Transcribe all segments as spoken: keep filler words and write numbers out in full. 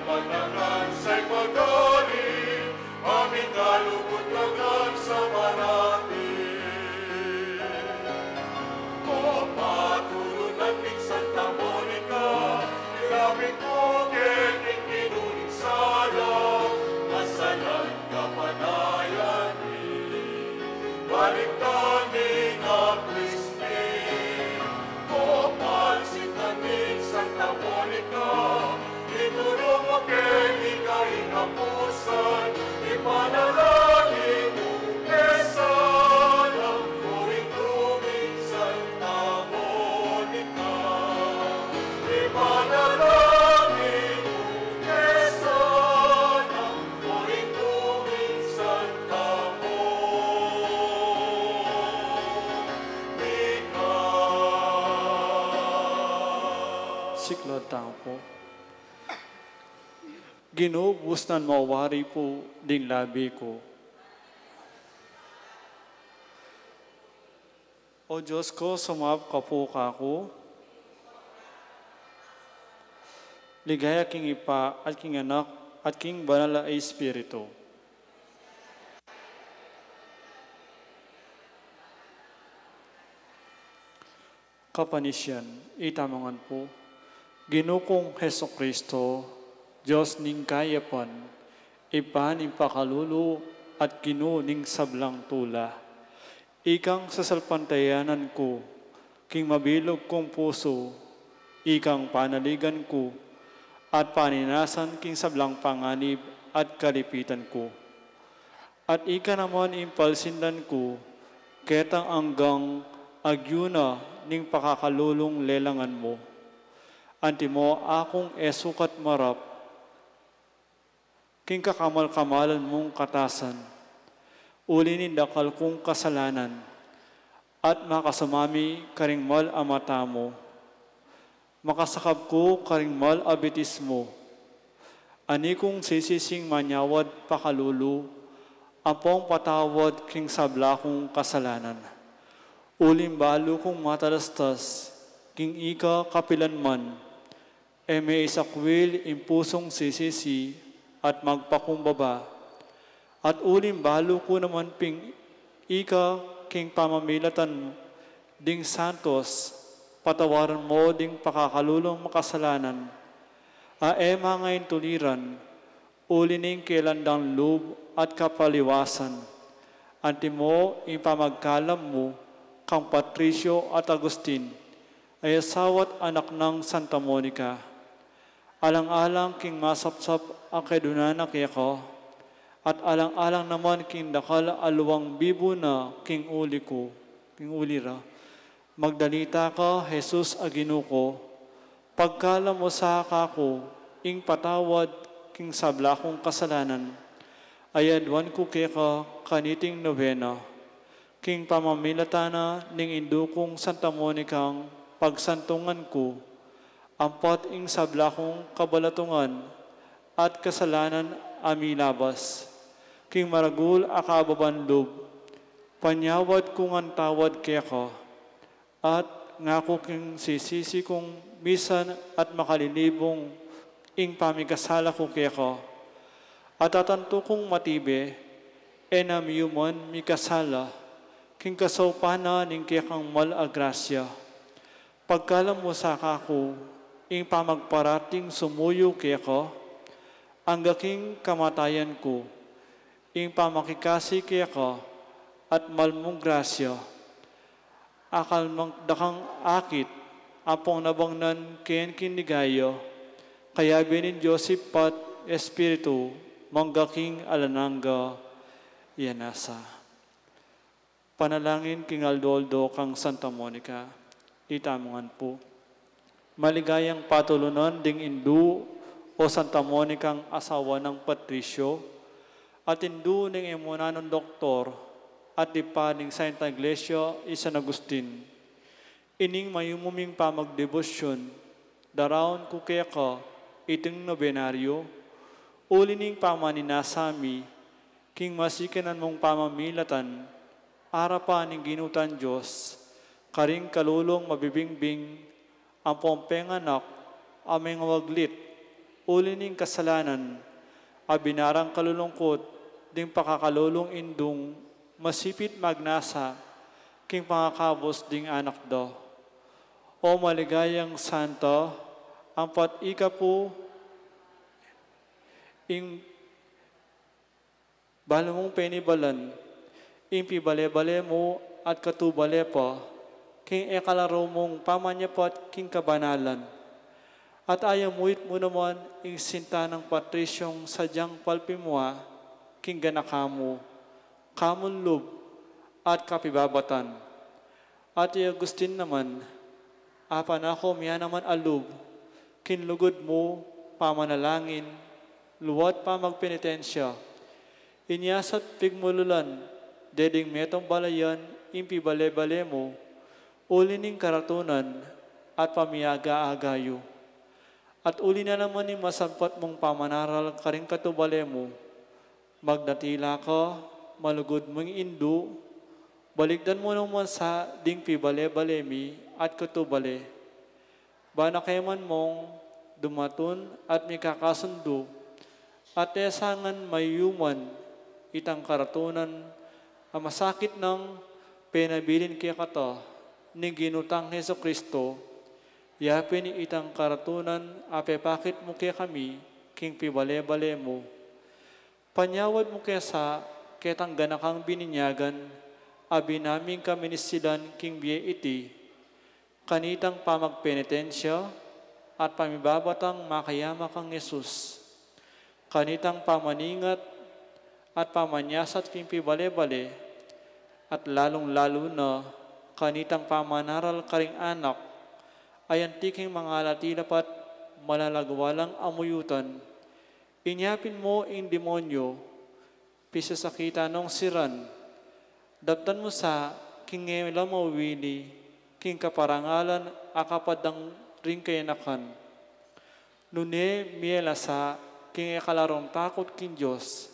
Panangan sa ipagari, aming kalugud-lugudan sa parati. O patulunan ning Santa Monica, ilapit mu keni ing Ginu ning sala, masalan kapanayan mi. Balikdan ing Crispin, o pansitan ning Santa Monica, ituru mu keni ing kapusan, ipanalangin mu ing sala, o Ginu ming Santa Monica. Ipanalangin mu ing sala, o Ginu ming Santa Monica. Siklaud tamu pu. Ginu, busnan mu wari pu ding labi ku. O Dios ku, sumaup ka pu kaku. Ligaya king Ibpa, at king Anak, at king Banal a Espiritu. Kapanisian, itamu ngan pu. Ginu kung Jesucristo, Dios ning kayapan, Ibpa ning pakalulu, at Ginu ning sablang tula. Ikang sasalpantayanan ku, king mabilug kung pusu, ikang panaligan ku, at paninasan king sablang panganib at kalipitan ku. At ika naman ing palsindan ku, ketang anggang agyu na ning pakakalulung lelangan mu. Antimo akung e sukat marap king kakamal-kamalan mung katasan, uli ning dakal kung kasalanan, at makasumami karing mal a mata mu. Makasakab ku karing mal a bitis mu. Ani kung sisising manyawad pakalulu, ampong patawad king sabla kung kasalanan. Uling balu kung matalastas, king ika kapilan man, e me isakwil ing pusung sisisi at magpakumbaba. At uling balu ku naman pin ika king pamamilatan ding santos, patawaran mo ding pakakalulung makasalanan, a e mangaintuliran, uli ning kelan dang lub at kapaliwasan. Antimo ing pamagkalam mu kang Patricio at Agustin, a asawa't anak nang Santa Monica. Alang-alang king masapsap a kedunan na keka, at alang-alang naman king dakal a luwang bibu na king uli ku, king uli ra. Magdalita ka, Jesus a Ginu ku, pagkalam mu sa kaku ing patawad king sabla kung kasalanan, a aduan ku keka kaniting nobena. King pamamilatan na ning indu kung Santa Monicang pagsantungan ku, ampat ing sabla kung kabalatungan at kasalanan a milabas. King maragul a kababan lub, panyawad ku ngan tawad keka, at ngaku king sisisi kung misan at makalilibung ing pamikasala ku keka. At atantu kung matibe, e na miyuman mikasala, king kasaupan na ning kekang mal a grasya. Pagkalam mu sa kaku ing pamagparating sumuyu keka, angga king kamatayan ku, ing pamakikasi keka at mal mung grasya. Akal mang dakang akit, ampong nabangnan ken king ligaya, kayabe ning Dios Ibpa at Espiritu, mangga king alang angga. Iya nasa. Panalangin king aldo-aldo kang Santa Monica, itamu ngan pu. Maligayang patulunan ding indu o Santa Monicang asawa nang Patricio, at indu ning emunan nang doktor, at ibpa ning Santa Iglesia i San Agustin. Ining mayumuming pamagdebosyun, daraun ku keka iting nobenaryo, uli ning pamaninasa mi, king masikanan mung pamamilatan, arapan ning Ginu tang Dios, karing kalulung mabibingbing, ampong penganak, a mengawaglit, Uli ning kasalanan a binarang kalulungkut ding pakakalulung indung masipit magnasa king pangakabus ding anak da. O maligayang Santa, ampat ika pu ing balu mung penibalan ing pibale-bale mu at katubale pa king e kalaru mung pamanyapat king kabanalan. At ayamuit mu naman ing sinta nang Patrisyong sadyang palpimua king ganaka mu, kamun lub at kapibabatan. At i Agustin naman, apanako mia naman a lub king lugud mu, pamanalangin, luat pamagpenitensya. Inya sa't pigmululan de ding metung balayan ing pibale-bale mu, uli ning karatunan at pamiaga-aga yu. At uli na naman ning masampat mung pamanaral karing katubale mu, magdatila ka, malugud mung indu, balikdan mu naman sa ding pibale-bale mi at katubale. Ba na keman mung dumatun at mikakasundu, at e sa ngan mayuman itang karatunan a masakit nang penabilin kekata ning Ginu tang Jesucristo, yapin itang karatunan a pepakit mu kekami king pibale-bale mu. Panyawad mu ke sa ketang ganakang bininyagan a binaming kaminisilan king bie iti, kanitang pamagpenitensya at pamibabatang makayama kang Jesus, kanitang pamaningat at pamanyasat king pibale-bale, at lalung-lalu na kanitang pamanaral karing anak a anti king mangalati lapat malalagwa lang amuyutan. Inya pin mu ing demonyo, pisasakitan nong siran, daptan mu sa king e la mawili king kaparangalan a kapadang ring kayanakan. Nune mie la sa king e kalarung takut king Dios,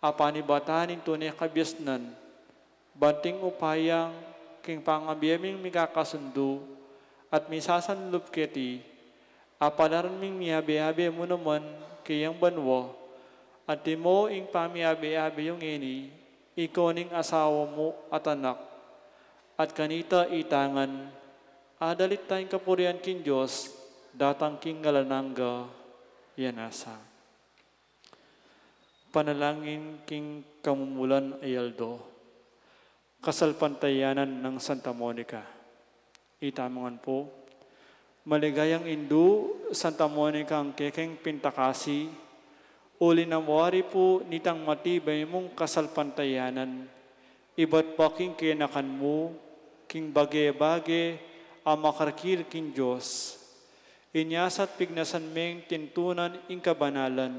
a panibatan ning tune kabiasnan, banting upayang king pangabie ming mikakasundu at misasanlub keti, a palaran ming miabe-abe mu naman keyang banua, antimo ing pamiabe-abe yu ngeni, ikaw ning asawa mu at anak, at kanita itangan, adalit tang kapurian king Dios, datang king alang angga. Yan asa. Panalangin king kamumulan a aldo. Kasalpantayanan nang Santa Monica. Itamu ngan pu, maligayang indu, Santa Monica, ing kekeng pintakasi, uli na mu wari pu nitang matibay mung kasalpantayanan, ibat pa king kayanakan mu, king bage-bage a makarkil king Dios. Inya sa't pignasan meng tintunan ing kabanalan.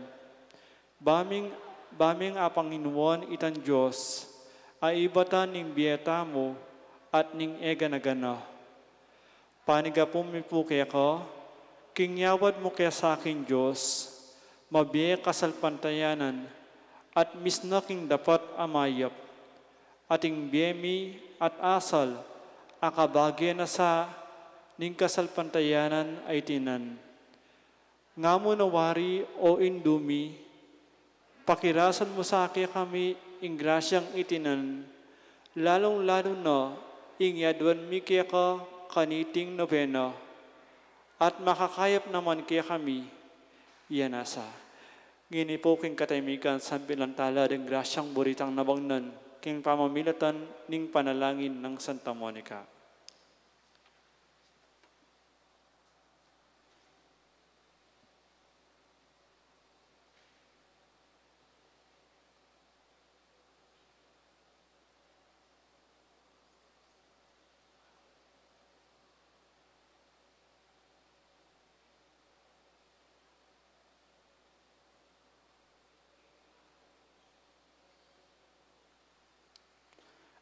Ba ming, ba ming apanginuan itang Dios a ibatan ning bie tamu at ning e gana-gana. Panigapu mi pu keka, king yawad mu ke sa king Dios, mabie kasalpantayanan, at misna king dapat a mayap. At ing bie mi at asal, akabage na sa ning kasalpantayanan a itinan. Nga mu na wari, o Indu mi, pakirasan mu sa kekami ing grasyang itinan, lalung-lalu na ing yaduan mi keka kaniting nobena, at makakayap naman kekami. Yan asa. Ngeni pu king katahimikan, sambilan tala ding grasyang buri tang nabangnan, king pamamilatan ning panalangin nang Santa Monica.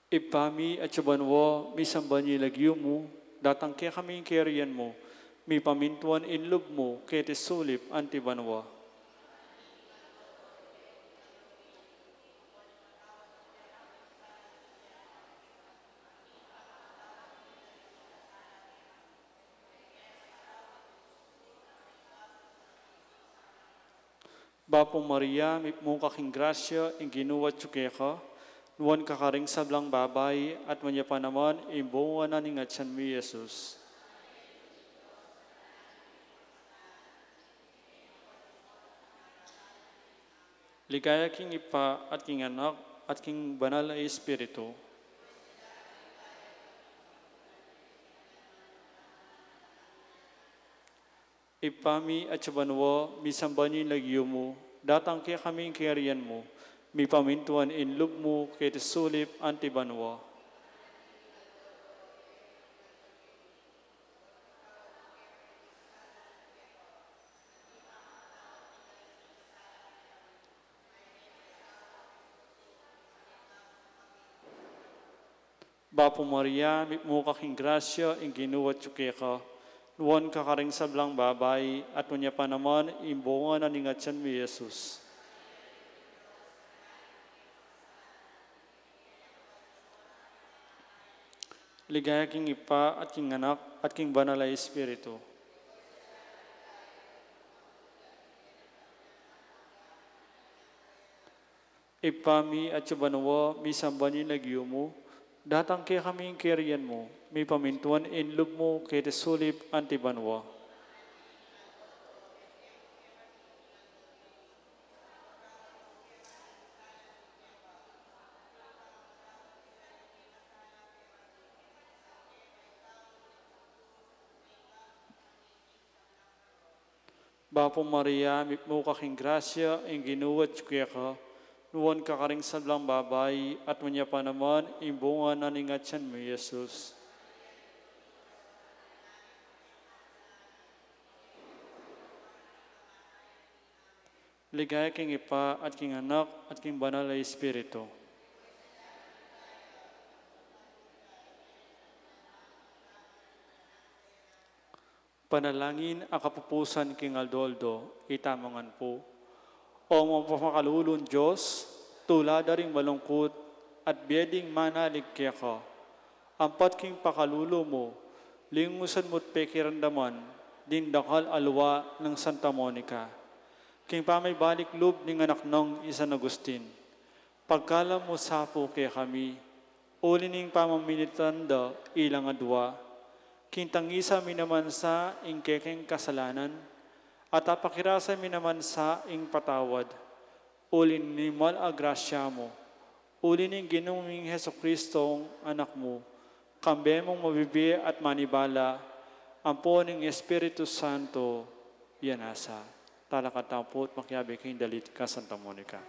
Ibpa mi, atsu ka banua, misamban ya ing lagyu mu, datang kekami ing kayarian mu, mipamintuan ing lub mu, keti sulip anti banua. Bapu Maria, mipmu ka king grasya, ing Ginu atyu keka, nuan ka karing sablang babai, at nuan ya pa naman ing bunga na ning atyan mu, Jesus. Ligaya king Ibpa, at king Anak, at king Banal a Espiritu. Ibpa mi atsu ka banua, misamban ya ing lagyu mu, datang kekami ing kayarian mu, mipamintuan ing lub mu keti sulip anti banua. Bapu Maria, mipmu ka king grasya, ing Ginu atyu keka, nuan ka karing sablang babai, at nuan ya pa naman ing bunga na ning atyan mu, Jesus. Ligaya king Ibpa, at king Anak, at king Banal a Espiritu. Ibpa mi atsu ka banua, misamban ya ing lagyu mu, datang kekami ing kayarian mu, mipamintuan ing lub mu keti sulip anti banua. Bapu Maria, mipmu ka king grasya, ing Ginu atyu keka, nuan ka karing sablang babai, at nuan ya pa naman ing bunga na ning atyan mu, Jesus. Ligaya king Ibpa, at king Anak, at king Banal a Espiritu. Panalangin a kapupusan king aldo-aldo, itamu ngan pu. O mapamakalulung Dios, tula da ring malungkut at bie ding manalig keka. Ampat king pakalulu mu, lingusan mu't pekiramdaman ding dakal a lua nang Santa Monica. King pamaibalik lub ning anak nang i San Agustin, pagkalam mu sa pu kekami, uli ning pamaminitan da ilang adua, king tangisa mi naman sa ing kekeng kasalanan, at apakirasa mi naman sa ing patawad, uli ning mal a grasya mu, uli ning Ginu ming Jesucristo, Anak mu, kambe mung mabibie at manibala, ampo ning Espiritu Santo, ya nasa. Talakad tamu pu't makiabe king dalit ka Santa Monica.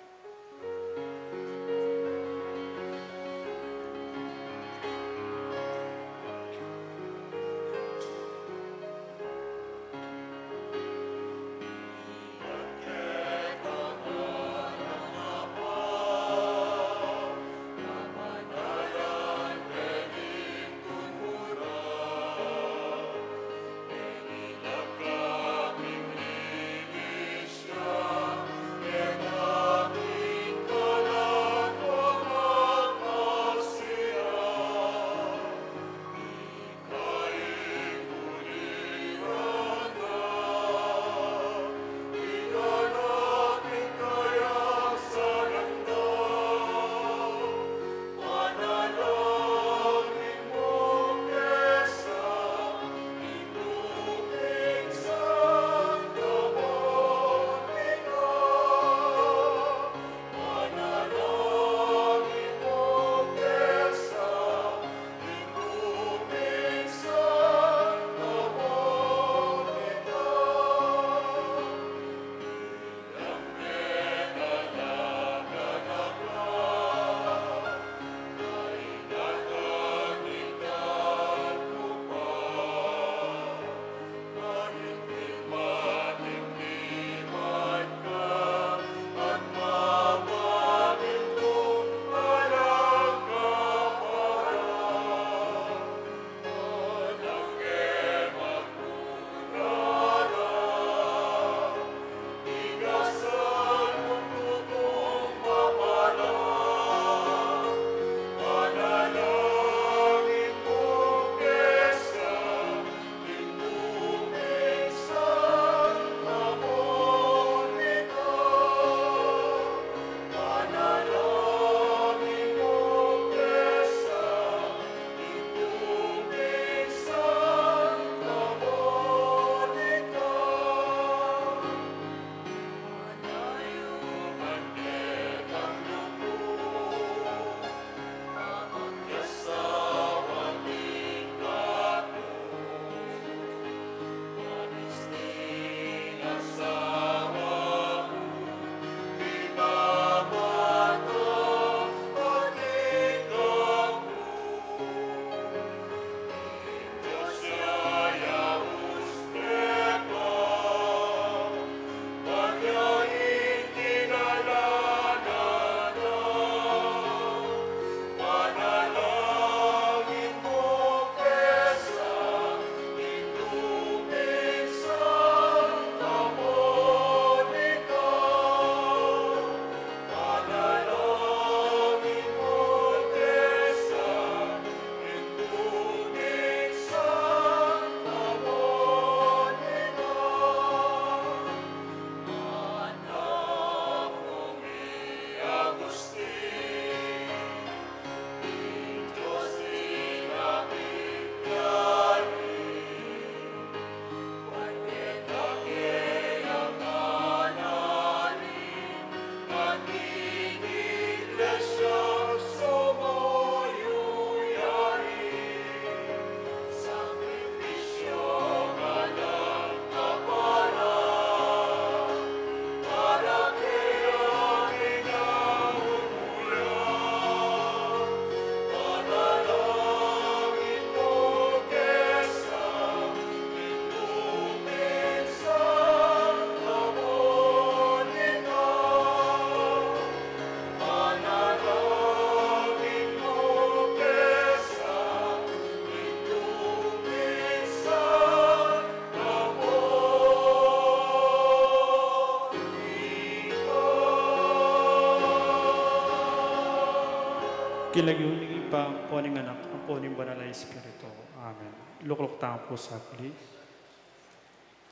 King lagyu ning Ibpa, ampo ning Anak, ampo ning Banal a Espiritu. Amen. Lukluk tamu pu saglit.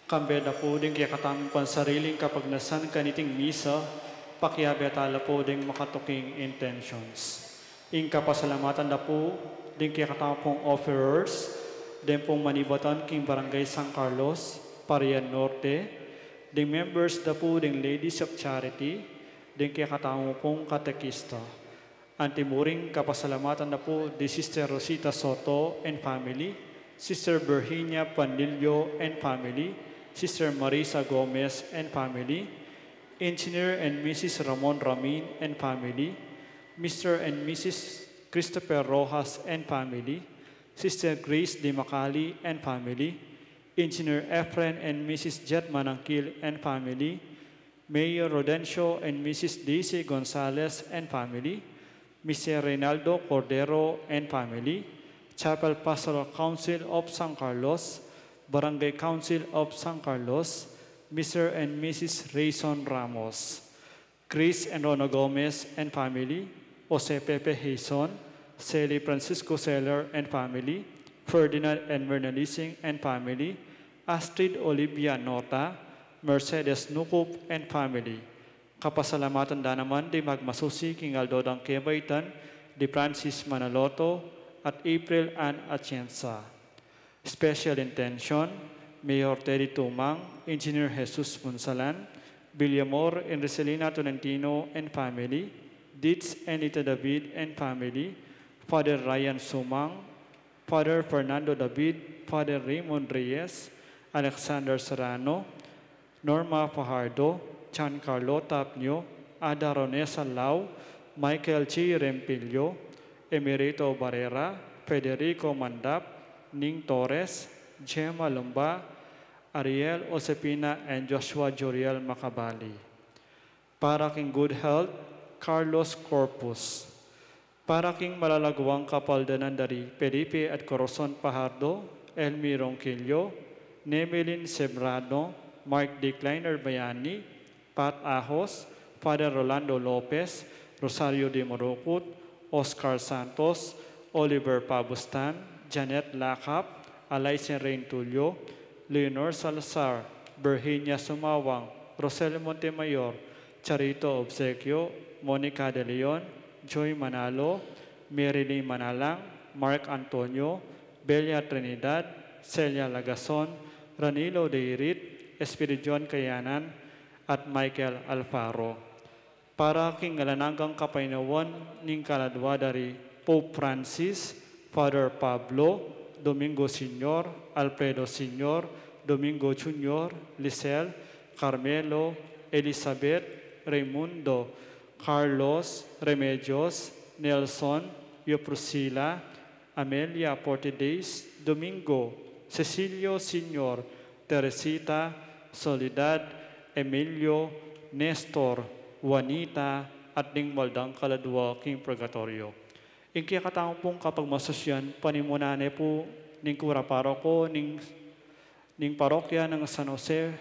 Kambe da pu ding kekatamung pansariling kapagnasan kaniting misa, pakiabe tala pu ding makatuking intentions. Ing kapasalamatan da pu ding kekatamung offerers, ding pung manibatan king Barangay San Carlos, Parian Norte, ding members da pu ding Ladies of Charity, ding kekatamung katekista. Antimuring kapasalamatan da pu di Sister Rosita Soto and family, Sister Virginia Panlilio and family, Sister Marisa Gomez and family, Engineer and Missus Ramon Ramin and family, Mister and Missus Christopher Rojas and family, Sister Grace Di Macali and family, Engineer Efren and Missus Jet Manangkil and family, Mayor Rodencio and Missus Daisy Gonzalez and family, Mister Reynaldo Cordero and family, Chapel Pastoral Council of San Carlos, Barangay Council of San Carlos, Mister and Missus Rayson Ramos, Chris and Rona Gomez and family, Jose Pepe Hizon, Sally Francisco Seller and family, Ferdinand and Myrna Lising and family, Astrid Olivia Nota, Mercedes Nukup and family. Kapasalamatan da naman di magmasusi king aldo dang kebaitan di Francis Manaloto at April Ann Atienza. Special intention, Mayor Teddy Tumang, Engineer Jesus Punsalan, Villamor and Riselina Tolentino and family, Ditz and Ita David and family, Father Ryan Sumang, Father Fernando David, Father Raymond Reyes, Alexander Serrano, Norma Fajardo, Giancarlo Tapnio, Ada Ronesa Lau, Michael G. Rempilio, Emerito Barrera, Federico Mandap, Ning Torres, Gemma Lumba, Ariel Josefina, and Joshua Joriel Macabali. Para king good health, Carlos Corpus. Para king malalaguang kapaldanan dari Felipe at Corazon Fajardo, Elmi Ronquillo, Nemelin Sembrano, Mark D. Kleiner Bayani, Pat Ahos, Father Rolando Lopez, Rosario de Morucut, Oscar Santos, Oliver Pabustan, Janet Lacap, Alaysen Reintulio, Leonor Salazar, Virginia Sumawang, Rosel Montemayor, Charito Obsequio, Monica De Leon, Joy Manalo, Mary Lee Manalang, Mark Antonio, Belia Trinidad, Celia Lagason, Ranilo Deirit, Espiridion Kayanan, at Michael Alfaro. Para king alang anggang kapaynawan ning kaladua dari Pope Francis, Father Pablo, Domingo Senior, Alfredo Senior, Domingo Junior, Lisel, Carmelo, Elizabeth, Raimundo, Carlos, Remedios, Nelson, Yo Priscila, Amelia Portides, Domingo, Cecilio Senior, Teresita, Soledad, Emilio, Nestor, Juanita, at ding maldang kaladua king purgatorio. Ing kekatamung kapagmasusian, panimunan ne pu ning kura paroko ning, ning parokya nang San Jose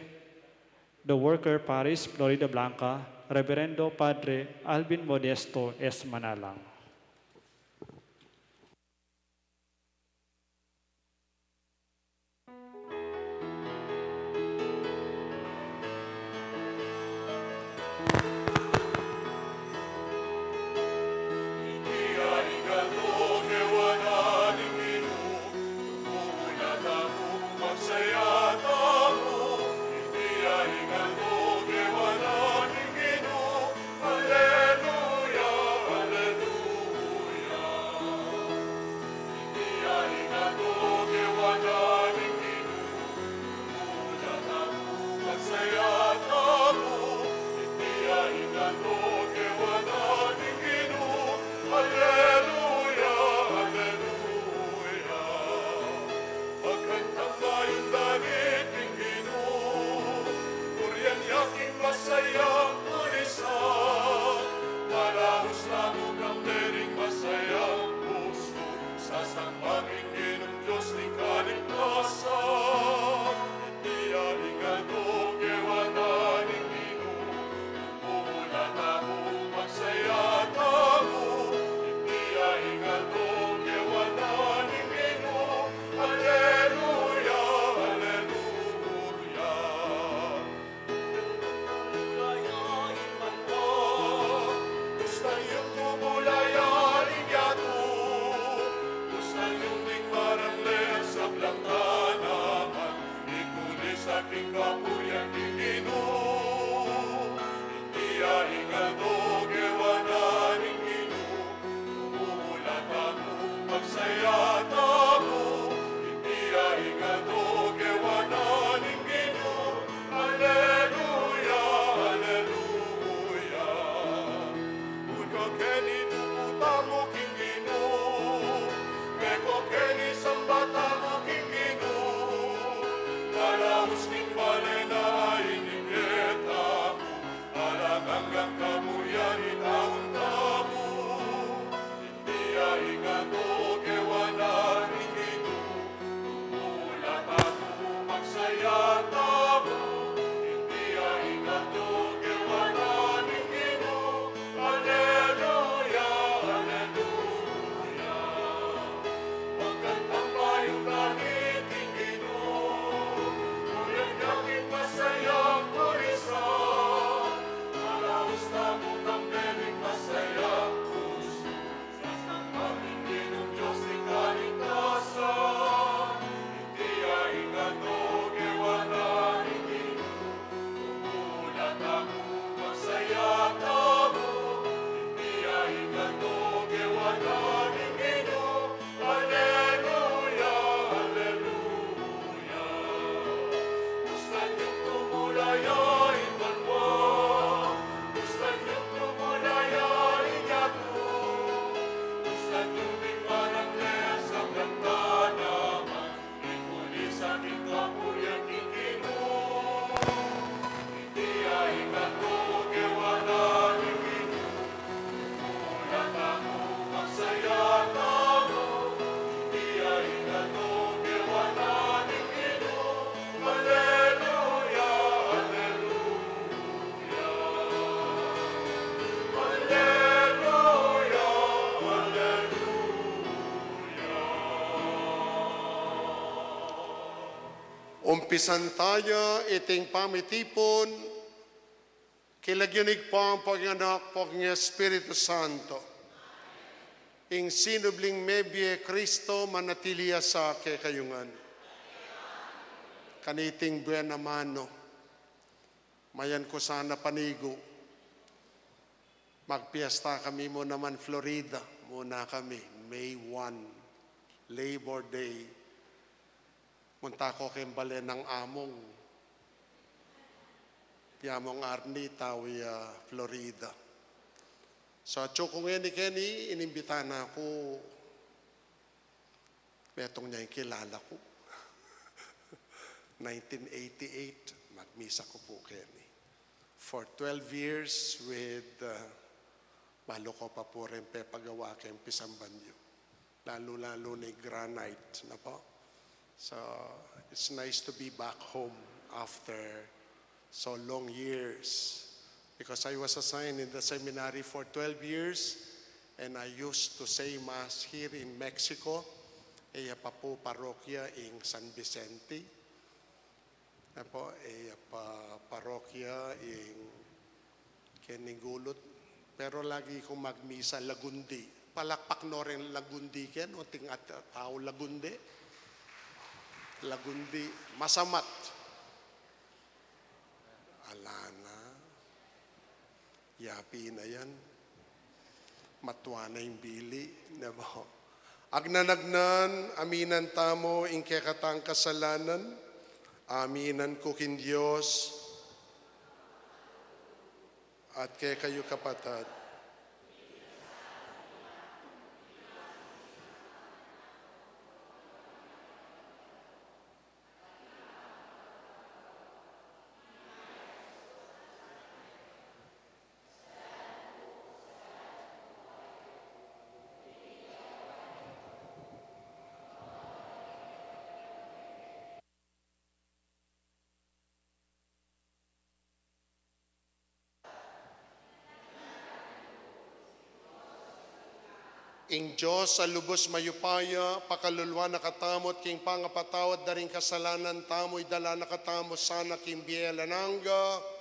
de Worker Parish, Floridablanca, Reverendo Padre Alvin Modesto S. Manalang. Pagkanta mayun dalit king Ginu, purian ya king masayang tulisan. Malaus tamu kambe ning masayang pusu, sasamba king Ginung Dios ning kaligtasan. Iti ya ing aldo kewan Sa king kapurian ning Ginu, iti ing aldo kewana ning Ginu, tumula tamu, magsaya tamu, iti ing aldo kewana ning Ginu. Aleluya, aleluya. Uyu keni, dupu tamu king Ginu, meko keni, samba tamu king Ginu. Kalaus ning bale na ining e tamu, alang anggang kapurian itaun tamu. Iti ing aldo kewana ning Ginu, tumula tamu, magsaya tamu. Iti ing aldo kewana ning Ginu. Aleluya, aleluya. Pagkanta ing bayung langit king Ginu, uling king masayang tulisan. Kalaus tamu kambe ning masayang pusu, sasamba king Ginung Dios ning kaligtasan. Iti ing aldo kewana ning Ginu, tumula tamu, magsaya tamu. Iti ing aldo kewana ning Ginu. Aleluya, aleluya. Musta yung tumula ya ing banua, musta yung tumula ya ing yatu, musta yung ing manang le sa kanta naman, ikuli sa king kapurian ning Ginu. Iti ing aldo kewana ning Ginu, tumula tamu, magsaya tamu. Iti ing aldo kewana ning Ginu. Aleluya, aleluya. Aleluya, aleluya. Umpisan taya iting pamitipun king lagyu ning Ibpa, ampo king Anak, ampo king Espiritu Santo. Ing sinubling mebie i Kristo manatili ya sa kekayu ngan. Kaniting buena mano, mayan ku sana panigu. Magpiesta kami mu naman Florida, muna kami, May one, Labor Day. Munta ku keng bale nang among, i Among Arnie, tau ya Florida. So, atsu ku ngeni keni, inimbita na ku, metung ya ing kilala ku. Nineteen eighty-eight, magmisa ku pu keni. For twelve years with, uh, balu ko pa pu rin pepagawa keng pisamban yu. Lalu-lalu na ing granite, na po. So, it's nice to be back home after so long years. Because I was assigned in the seminary for twelve years, and I used to say Mass here in Mexico. E ya pa pu parokya ing San Vicente. Apo, e ya pa parokya ing kening gulut. Pero lagi kung magmisa Lagundi. Palakpak no rin Lagundi kenu, ating at-, tau Lagundi. Lagundi, masamat. Ala na. Yapi na yan. Matua na ing bili, ne ba? Agnan-agnan, aminan tamu ing kekatang kasalanan, aminan ku king Dios, at kekayu kapatad. Ing Dios a lubus mayupaya, pakaluluan na katamu at king pangapatawad da ring kasalanan tamu, idala na katamu sana king bie alang angga.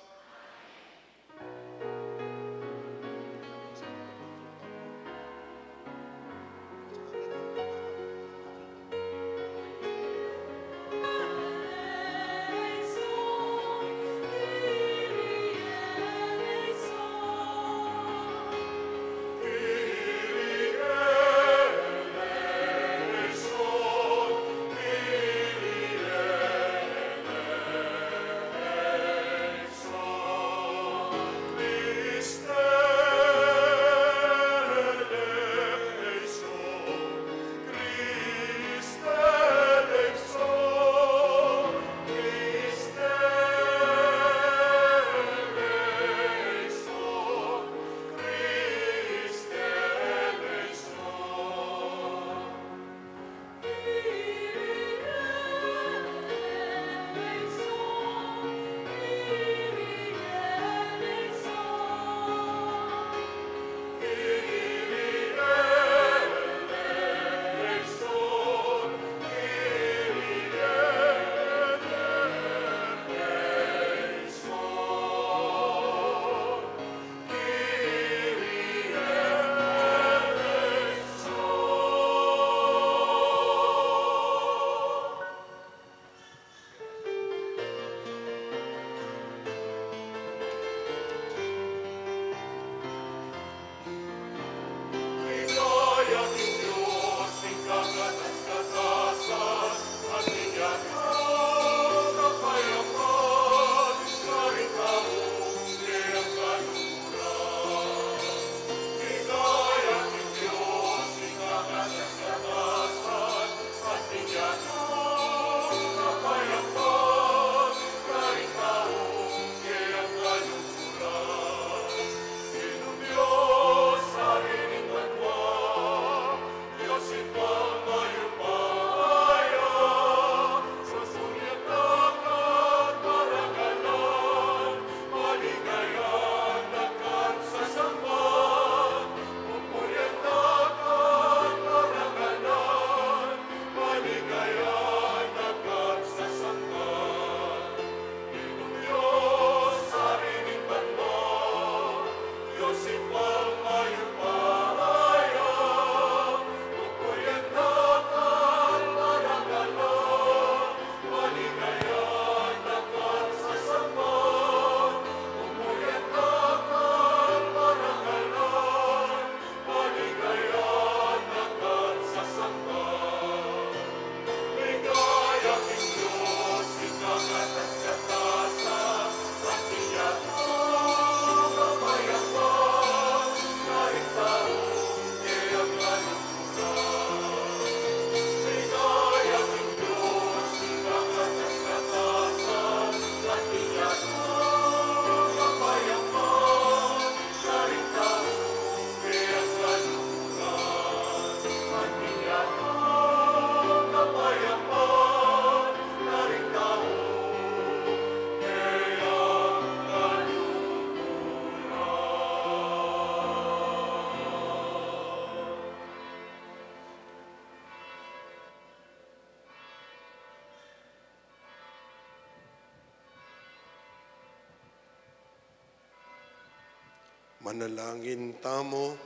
Manalangin tamu.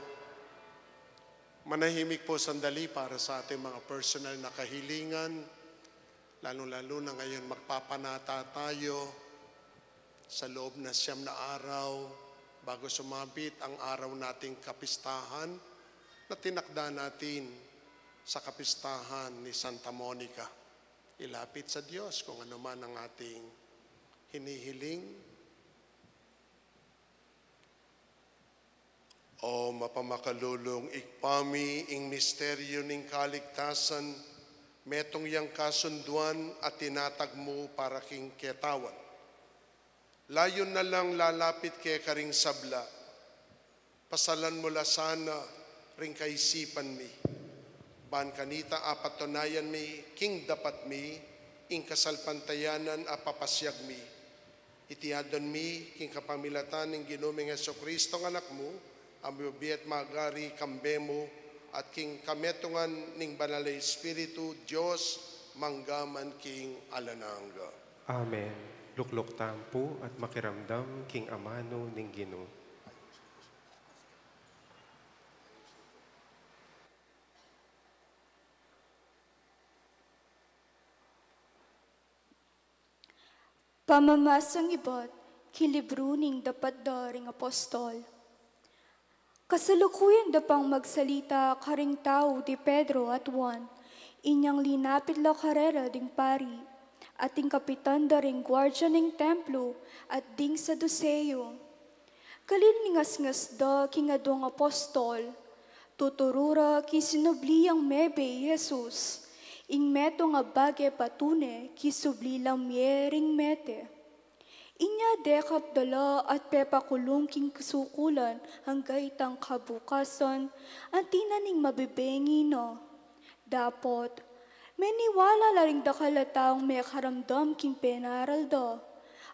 Manahimik po sandali para sa ating mga personal na kahilingan, lalong-lalo na ngayon magpapanata tayo sa loob na siyam na araw bago sumabit ang araw nating kapistahan na tinakda natin sa kapistahan ni Santa Monica. Ilapit sa Diyos kung ano man ang ating hinihiling. O mapamakalulung Ibpa mi, ing misteryu ning kaligtasan, metung yang kasunduan at tinatag mu para king ketawan. Layun na lang lalapit keka ring sabla, pasalan mu la sana ring kaisipan mi. Ban kanita apatunayan mi king dapat mi ing kasalpantayanan a papasyag mi. Iti adwan mi king kapamilatan ning Ginu ming Jesucristo nga Anak mu, a mabibie at magari kambe mu, at king kametungan ning Banal a Espiritu, Dios, mangga man king alang angga. Amen. Lukluk tamu pu at makiramdam king amanu ning Ginu. Pamamasang ibat king libru ning Dapat da ring Apostol. Kasalukuyan da pang magsalita karing tau di Pedro at Juan, inyang linapit la karela ding pari, at ding kapitan da ring guardia ning templo, at ding Saduseo. Kalingasngas da king aduang apostol, tuturu ra king sinubli yang mebie i Jesus, ing metung a bage patune king subli lang mie ring mete. Inya dekap da la at pepakulung king kasukulan angga itang kabukasan, anti na ning mabibengi na. Dapot, meniwala la ring dakal a taung mekaramdam king penaral da,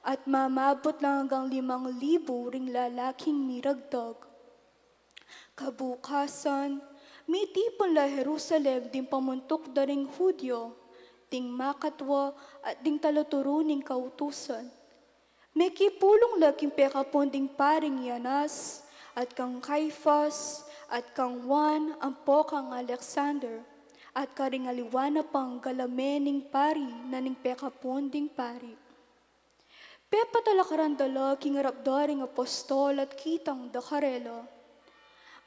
at mamabut la anggang limang libu ring lalaking miragdag. Kabukasan, mitipun la Jerusalem ding pamuntuk da ring Judio, ding makatwa at ding taluturu ning kautusan. Mekipulung la king pekapun ding paring i Anas, at kang Caifas, at kang Juan ampo kang Alexander, at karing aliwa na pang galame ning pari na ning pekapun ding pari. Pepatalakaran da la king arap da ring apostol at kitang da karela,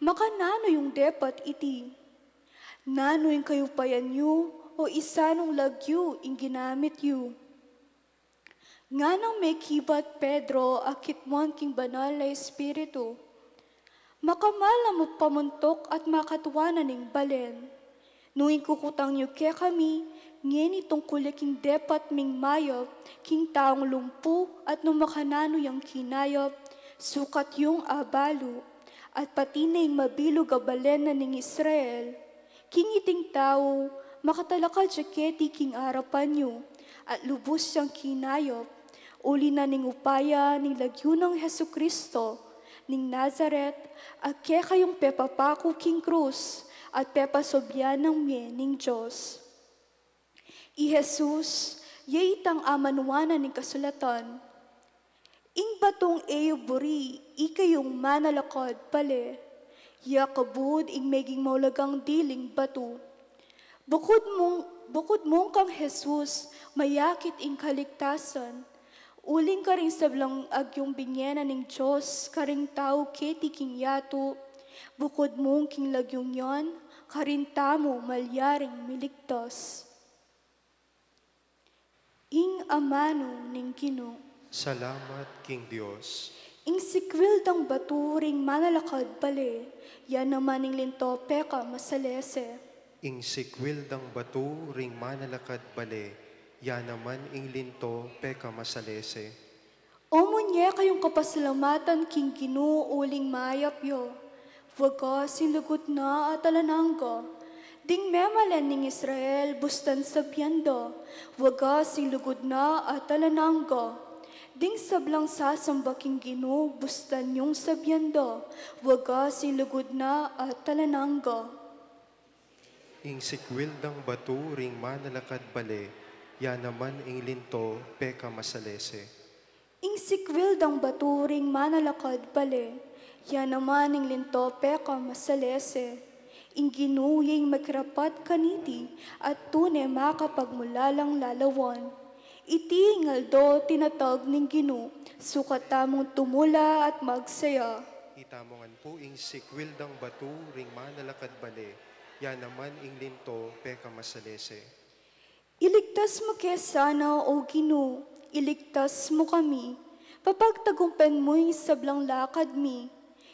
"Makananu yung depat iti? Nanu ing kayupayan yu, o isanung lagyu ing ginamit yu?" Nganang mekibat Pedro a kitmuan king Banal a Espiritu, "Makamalam a pamuntuk at makatwa na ning balen. Nung ikukutang yu kekami ngeni tungkul ya king depat ming mayap king taung lumpu at nung makananu yang kinayap, sukat yung abalu, at pati na ing mabilug a balen na ning Israel, king iting tau, makatalakad ya keti king arapan yu, at lubus yang kinayap, uli na ning upaya ning lagyu nang Jesucristo ning Nazaret, a kekayung pepapaku king krus, at pepasubyan nang mie ning Dios." I Jesus, ya itang amanuanan ning kasulatan, "Ing batung e yu buri, ikayung manalakad bale, ya kabud ing meging maulagang diling batu." Bukud mung, bukud mung kang Jesus, mayakit ing kaligtasan, uling karing sablang agyung binie na ning Dios karing tau keti king yatu, bukud mung king lagyung yan, karin tamu malyaring miligtas. Ing amanu ning Ginu. Salamat king Dios. Ing sikwil dang batu ring manalakad bale, ya naman ing linto pekamasalese. Ing sikwil dang batu ring manalakad bale, ya naman ing linto pekamasalese. O munye kayung kapasalamatan king Ginu uling mayap ya, wagas ing lugud na at alang angga. Ding memalen ning Israel, bustan sabian da, wagas ing lugud na at alang angga. Ding sablang sasamba king Ginu, bustan yung sabian da, wagas ing lugud na at alang angga. Ing sikwil dang batu ring manalakad bale, ya naman ing linto pekamasalese. Ing sikwil dang batu ring manalakad bale, Ya naman ing linto pekamasalese, ing Ginu ya ing makarapat kaniti at tune makapagmulalang lalawan. Iti ing aldo tinatag ning Ginu, sukat tamung tumula at magsaya. Itamu ngan pu ing sikwil dang batu ring manalakad bale, ya naman ing linto pekamasalese. Iligtas mu ke sana, O Ginu, iligtas mu kami. Papagtagumpen mu ing sablang lakad mi.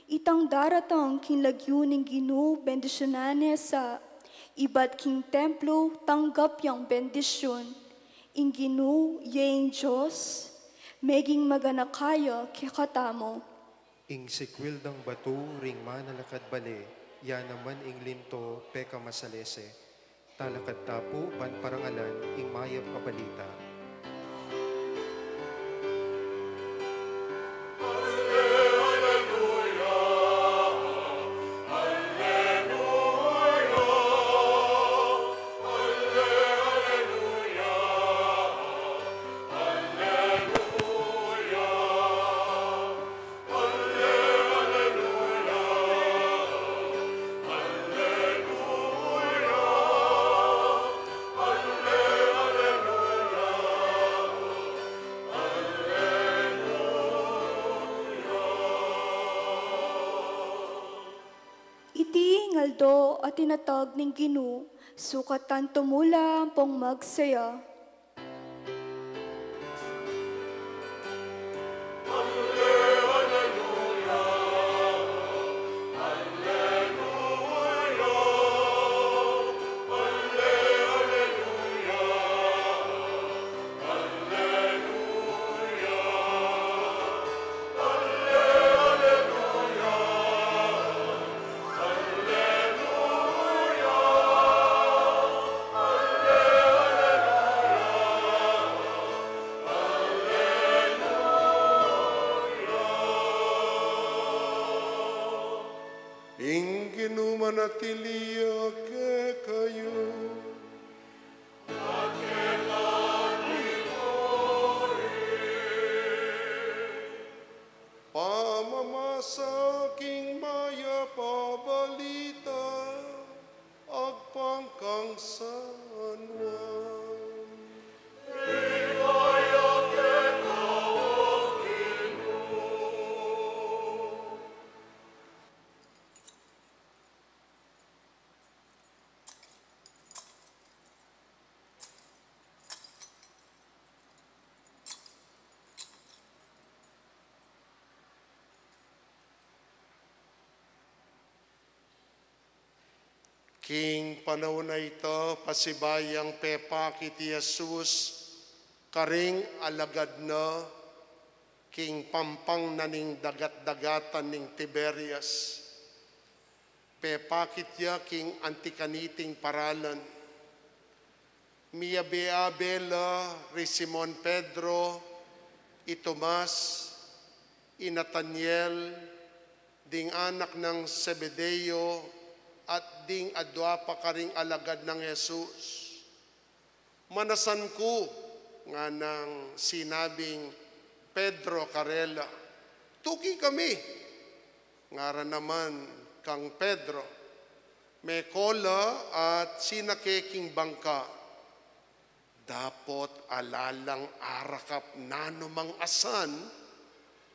Itang daratang king lagyu ning Ginu, bendisyunan ne sa. Ibat king templo, tanggap yang bendisyun. Ing Ginu, ya ing Dios, meging maganaka ya kekatamu. Ing sikwil dang batu ring manalakad bale, ya naman ing linto pekamasalese. Talakad ta pu ban parangalan ing mayap a balita. Iti ing aldo a tinatag ning Ginu, sukat tang tumula ampong magsaya. Ing Ginu manatili ya kekayu. Pamamasa king mayap a balita agpang kang San Juan. King panaun a ita, pasibayu yang pepakit i Jesus karing alagad na king pampang na ning dagat-dagatan ning Tiberias. Pepakit ya king anti kaniting paralan. Miyabe-abe la ri Simon Pedro, i Tomas, i Nataniel, ding anak nang Zebedeo, at ding adua pa karing alagad nang Jesus. "Manasan ku," nganang sinabing Pedro karela. "Tuki kami," ngara naman kang Pedro. Meko la at sinake king bangka. Dapot ala lang arakap nanumang asan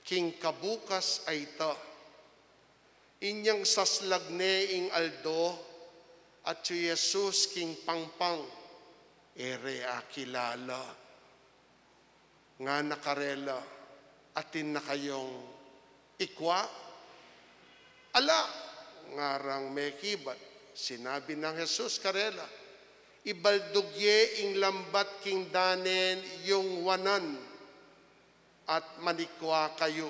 king kabukas a ita. Inyang saslag ne ing aldo, atyu i Jesus king pangpang, e re akilala. Ngana karela, "Atin na kayong ikwa?" "Ala," ngarang mekibat. Sinabi nang Jesus karela, "Ibaldug ye ing lambat king danen yung wanan at manikwa kayu."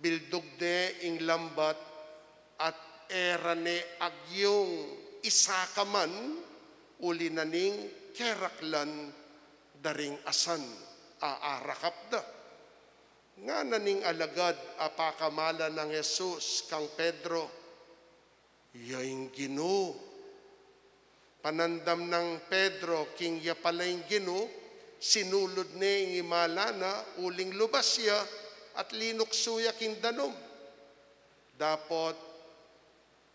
Bildug ne ing lambat at e ra ne agyung isaka man, uli na ning keraklan da ring asan a arakap da. Ngana ning alagad a pakamalan nang Jesus kang Pedro, "Ya ing Ginu." Panandam nang Pedro king ya pala ing Ginu, sinulud ne ing imala na uling lubas ya, at linuksu ya king danum. Dapot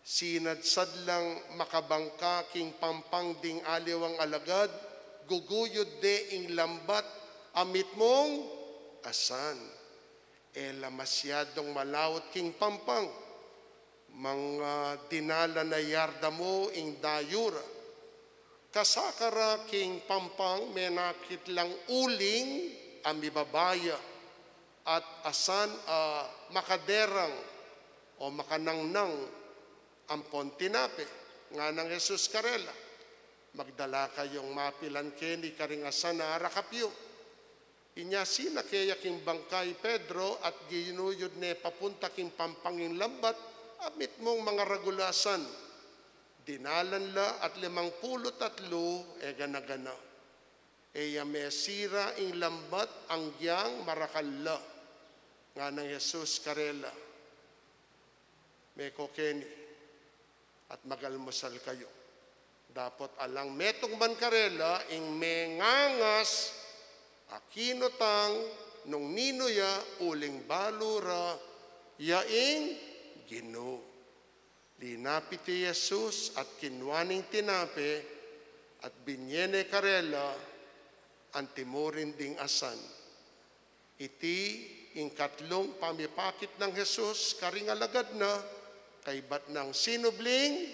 sinadsad lang makabangka king pampang ding aliwang alagad, guguyud de ing lambat a mitmung asan. E la masyadung malaut king pampang, mangdinalan a yarda mu ing dayu ra. Kasaka ra king pampang menakit lang uling a mibabaya at asan a makaderang o makanangnang ampon tinape. Ngana nang Jesus karela, "Magdala kayung mapilan keni karing asan a arakap yu." Inya sinake ya king bangka i Pedro at ginuyud ne papunta king pampang ing lambat a mitmung mangaragul a asan. Dinalan la at limang pulu't atlu e gana-gana. E ya mesira ing lambat anggyang marakal la. Ngana nang Jesus karela, "Meko keni at magalmusal kayu." Dapot alang metung man karela ing mengangas a kinutang nung ninu ya, uling balu ra ya ing Ginu. Linapit ya i Jesus at kinua ne ing tinape at binye ne karela, antimurin ding asan. Iti ing katlung pamipakit nang Jesus karing alagad na, kaybat nang sinubling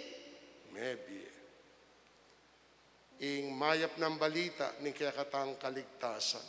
mebie. Ing mayap nang balita ning kekatang kaligtasan.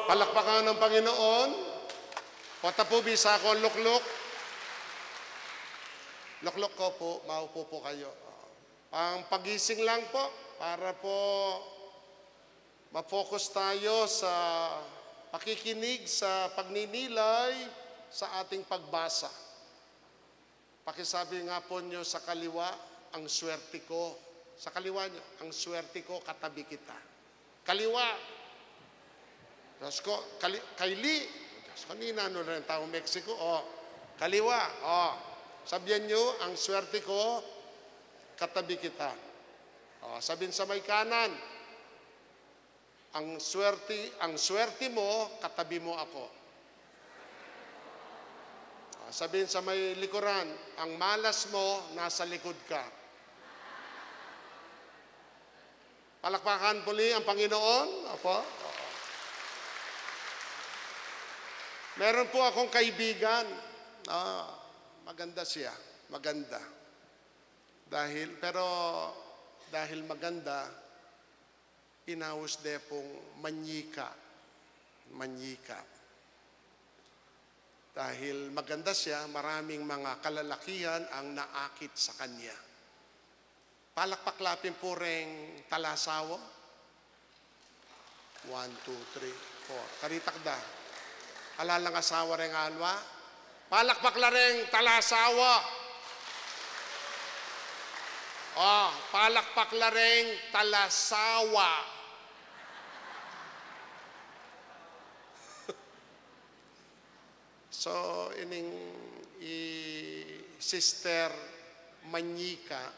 Palakpakan ang Panginoon. Pota po, bisa ko lukluk. Lukluk ko po, maupo po kayo. Pang pagising lang po, para po ma-focus tayo sa pakikinig, sa pagninilay, sa ating pagbasa. Pakisabi nga po nyo sa kaliwa, "Ang swerte ko." Sa kaliwa nyo, "Ang swerte ko, katabi kita." Kaliwa. Diyos ko, kali-, kaili. Diyos ko, ninanu rin tau Mexico. O, kaliwa. O, sabihan nyo, "Ang swerte ko, katabi kita." O, sabihin sa may kanan, "Ang swerte, ang swerte mo, katabi mo ako." Ah, sabihin sa may likuran, "Ang malas mo, nasa likod ka." Palakpakan puli ang Panginoon. Opo. Oo. Meron po akong kaibigan. Ah, maganda siya. Maganda. Dahil, pero dahil maganda, inaus de pong manyika. Manyika. Dahil maganda siya, maraming mga kalalakihan ang naakit sa kanya. Palakpak la pin pu reng talasawa. One, two, three, four. Karitak da. Ala lang asawa reng alwa. Palakpak la reng talasawa. O, palakpak la reng talasawa. So, ining i Sister Manyika,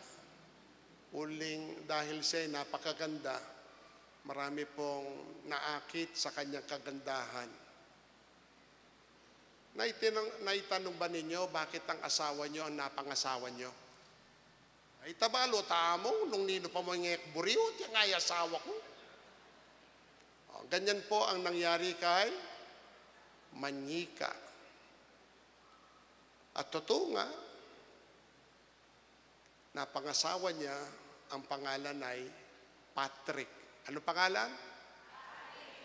uling dahil siya ay napakaganda, marami pong naakit sa kanyang kagandahan. Naitinang-, naitanong ba ninyo bakit ang asawa nyo ang napangasawa nyo? Ay, tabalu, tamung nung ninu pa mu ngek buriu, tiya nga i asawa ku. O, ganyan po ang nangyari kay Manyika. At totoo nga, napangasawa niya, ang pangalan ay Patrick. Anong pangalan?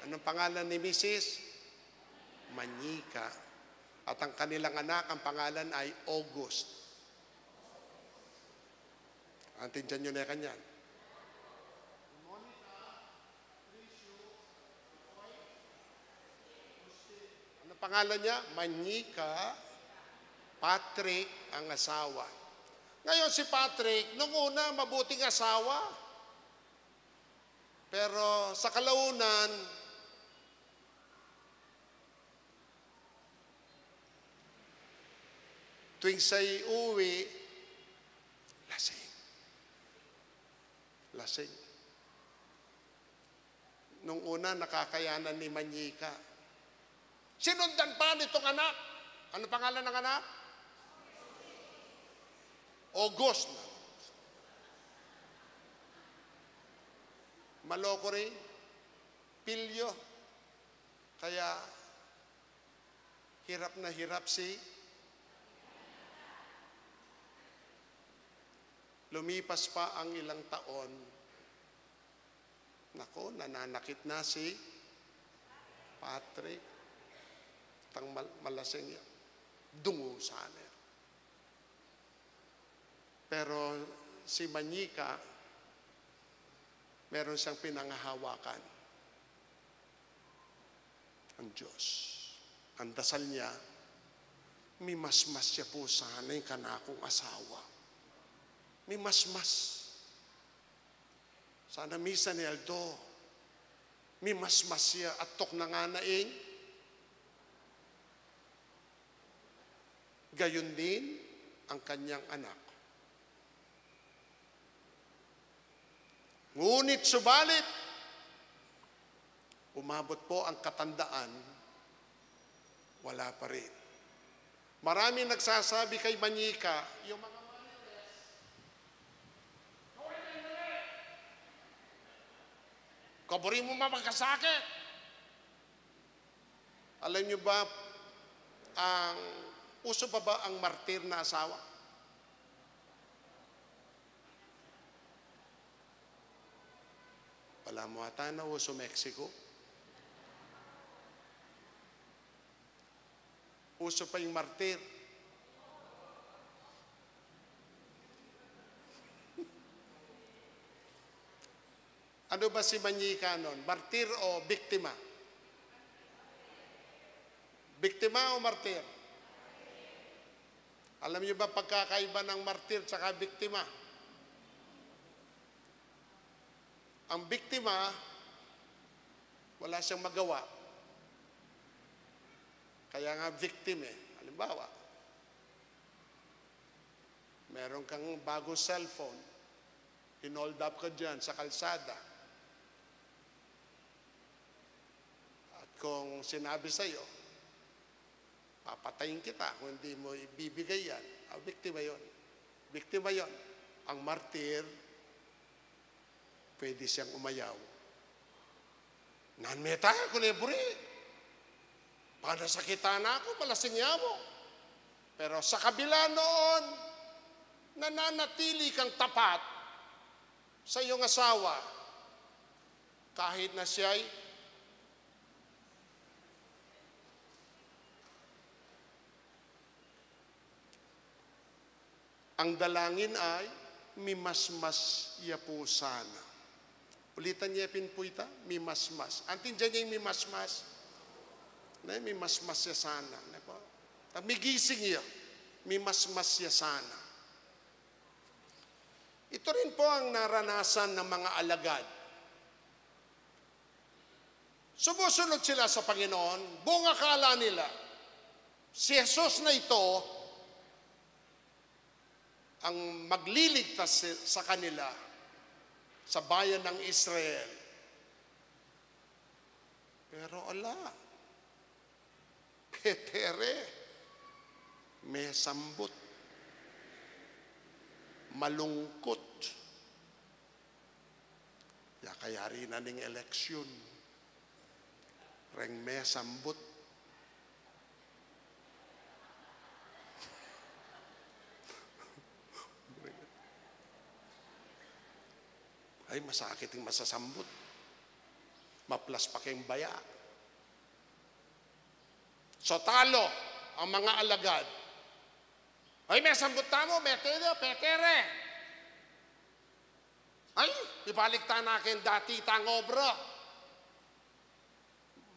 Anong pangalan ni Misis? Manyika. At ang kanilang anak, ang pangalan ay August. Naintindihan niyo na kanyan? Ano pangalan niya? Manyika Patrick ang asawa. Ngayon, si Patrick, nung una, mabuting asawa. Pero sa kalaunan, tuwing siya'y uwi, lasing. Lasing. Nung una, nakakayanan ni Manyika. Sinundan pa nitong anak. Ano pangalan ng anak? August. Maloko rin. Pilyo. Kaya hirap na hirap si, lumipas pa ang ilang taon. Nako, nananakit na si Patrick. Tang mal-, malasing ya. Dungusan ya. Pero si Manyika, meron siyang pinangahawakan. Ang Diyos. Ang dasal niya, mimasmas ya pu sana ing kanakung asawa. Mimasmas. Sana misan a aldo, mimasmas ya at tuknangan na ing gayon din ang kanyang anak. Ngunit subalit, umabot po ang katandaan, wala pa rin. Maraming nagsasabi kay Manyika, yung mga Marites, "Kaburi mo magkasakit." Alam niyo ba, ang, uso pa ba ang martir na asawa? Wala mo ata na uso Mexico. Uso pa yung martir. Ano ba si Manyika nun? Martir o biktima? Biktima o martir? Alam niyo ba pagkakaiba ng martir tsaka biktima? Ang biktima, wala siyang magawa. Kaya nga victim eh. Halimbawa, meron kang bagong cellphone, hinold up ka dyan sa kalsada. At kung sinabi sa'yo, "Papatayin kita kung hindi mo ibibigay yan," ah, biktima yon. Biktima yon. Ang martir, pwede siyang umayaw. "Nan meta, kuneburi. Panasakitan na ako, malasing ya mu." Pero sa kabila noon, nananatili kang tapat sa iyong asawa. Kahit na siya'y Ang dalangin ay, "Mimasmas ya pu sana." Ulitan ye pin pu ita, mimasmas. Anting dyan ya ing mimasmas? Ne, mimasmas ya sana. Ne po? Ta migising ya. Mimasmas ya sana. Ito rin po ang naranasan ng mga alagad. Sumusunod sila sa Panginoon, buong akala nila, si Jesus na ito ang magliligtas si-, sa kanila, sa bayan ng Israel. Pero ala, petere, mesambut, malungkut. Ya kayari na ning eleksyon. Reng mesambut. Ay, masakit ing masasambut. Maplas pa keng baya. So talo ang mga alagad. Ay, mesambut tamu, mete da, petere. Ay, ibalik ta na keng dati tang obra.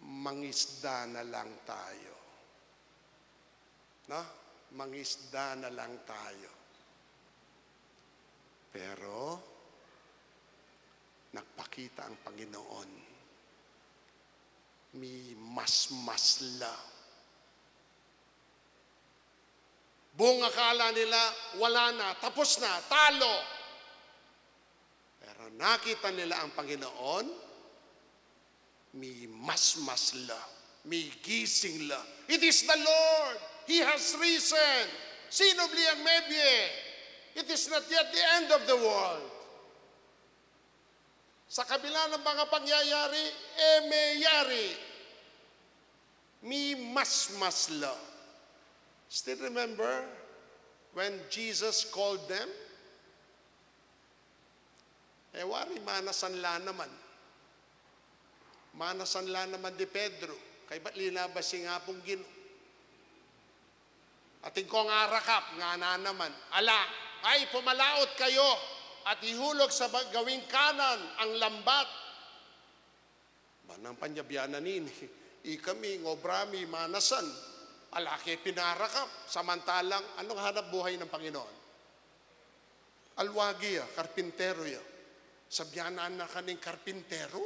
Mangisda na lang tayo. No? Mangisda na lang tayo. Pero, nagpakita ang Panginoon. Mimasmas la. Buong akala nila, wala na, tapos na, talo. Pero nakita nila ang Panginoon, mimasmas la, migising la. It is the Lord. He has risen. Sinubli ang mebie. It is not yet the end of the world. Sa kabila ng mga pangyayari, e me yari. Mimasmas la. Still remember when Jesus called them? E wari, manasan la naman. Manasan la naman di Pedro. Kaybat linabas ing Apung Ginu. Atin kong arakap, ngana naman, ala, ay, pumalaut kayo at ihulog sa ba-, gawing kanan ang lambat. Manang panyabianan ini, ikami, ngobra mi, manasan, ala ke pinarakap, samantalang anong hanapbuhay ng Panginoon? Alwagi ya, karpintero ya. Sabianan na ka ning karpintero,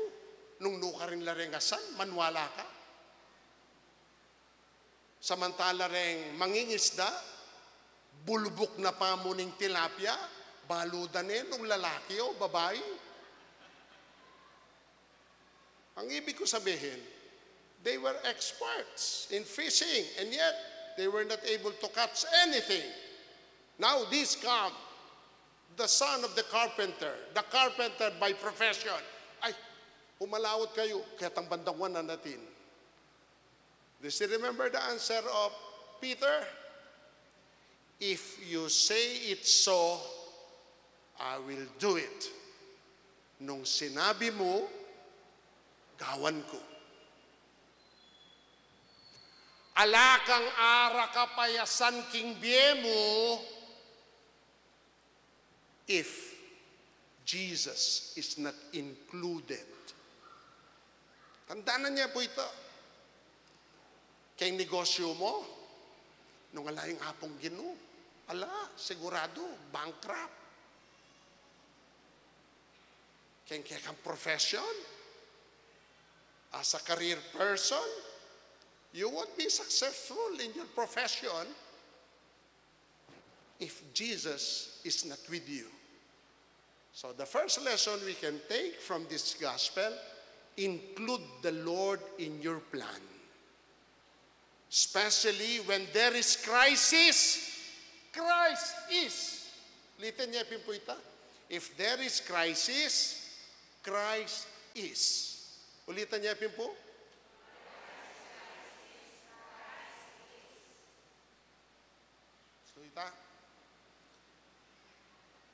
nung nukarin la reng asan, maniwala ka? Samantala reng mangingisda, bulubuk na pamu ning tilapia, baludan ne nung lalaki o babai. Ang ibig ko sabihin, they were experts in fishing, and yet they were not able to catch anything. Now this come, the son of the carpenter, the carpenter by profession. Ay, pumalaut kayo, ketang bandang wanan natin. Do you still remember the answer of Peter? "If you say it so, I will do it." Nung sinabi mu, gawan ku. Ala kang arakapayasan king bie mu, if Jesus is not included. Tandanan ye pu ita. Keng negosyu mu, nung ala ing Apung Ginu, ala, siguradu, bankrupt. Keng kekang profession, as a career person, you won't be successful in your profession if Jesus is not with you. So the first lesson we can take from this gospel, include the Lord in your plan. Especially when there is crisis, Christ is. Ulitan ye pin pu ita. If there is crisis, Christ is. Ulitan ye pin pu. So ita,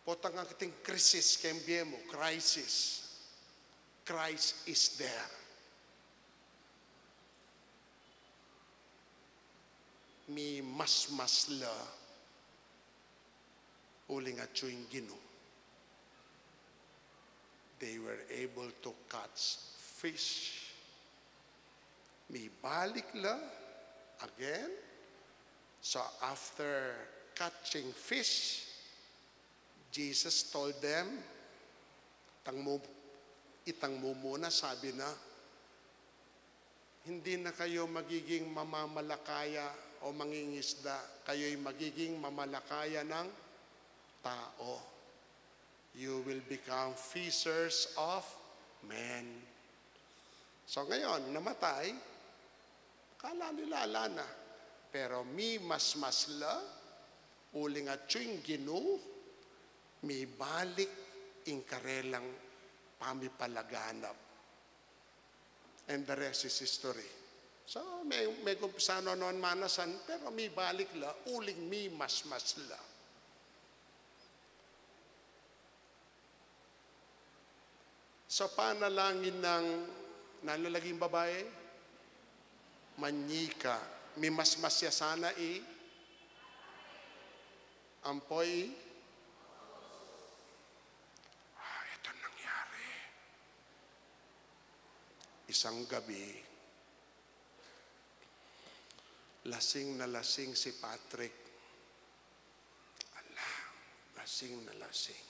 potang ating krisis keng bie mu, crisis, Christ is there. Mimasmas la uling atyu ing Ginu. They were able to catch fish. Mibalik la again. So after catching fish, Jesus told them, tang mu-, itang mumuna, sabi na, "Hindi na kayo magiging mamamalakaya o mangingisda, kayo'y magiging mamalakaya ng tao. You will become fishers of men." So ngayon, namatay, kala nila ala na. Pero mimasmas la, uling atyu ing Ginu, mibalik ing karelang pamipalaganap. And the rest is history. So, me-, megumpisa no nung manasan, pero mibalik la, uling mimasmas la. Sa panalangin ng, nanu laging babae? Manyika. Mimasmas ya sana i, ampo i, ah, ito Isang gabi, lasing na lasing si Patrick. Ala, lasing na lasing.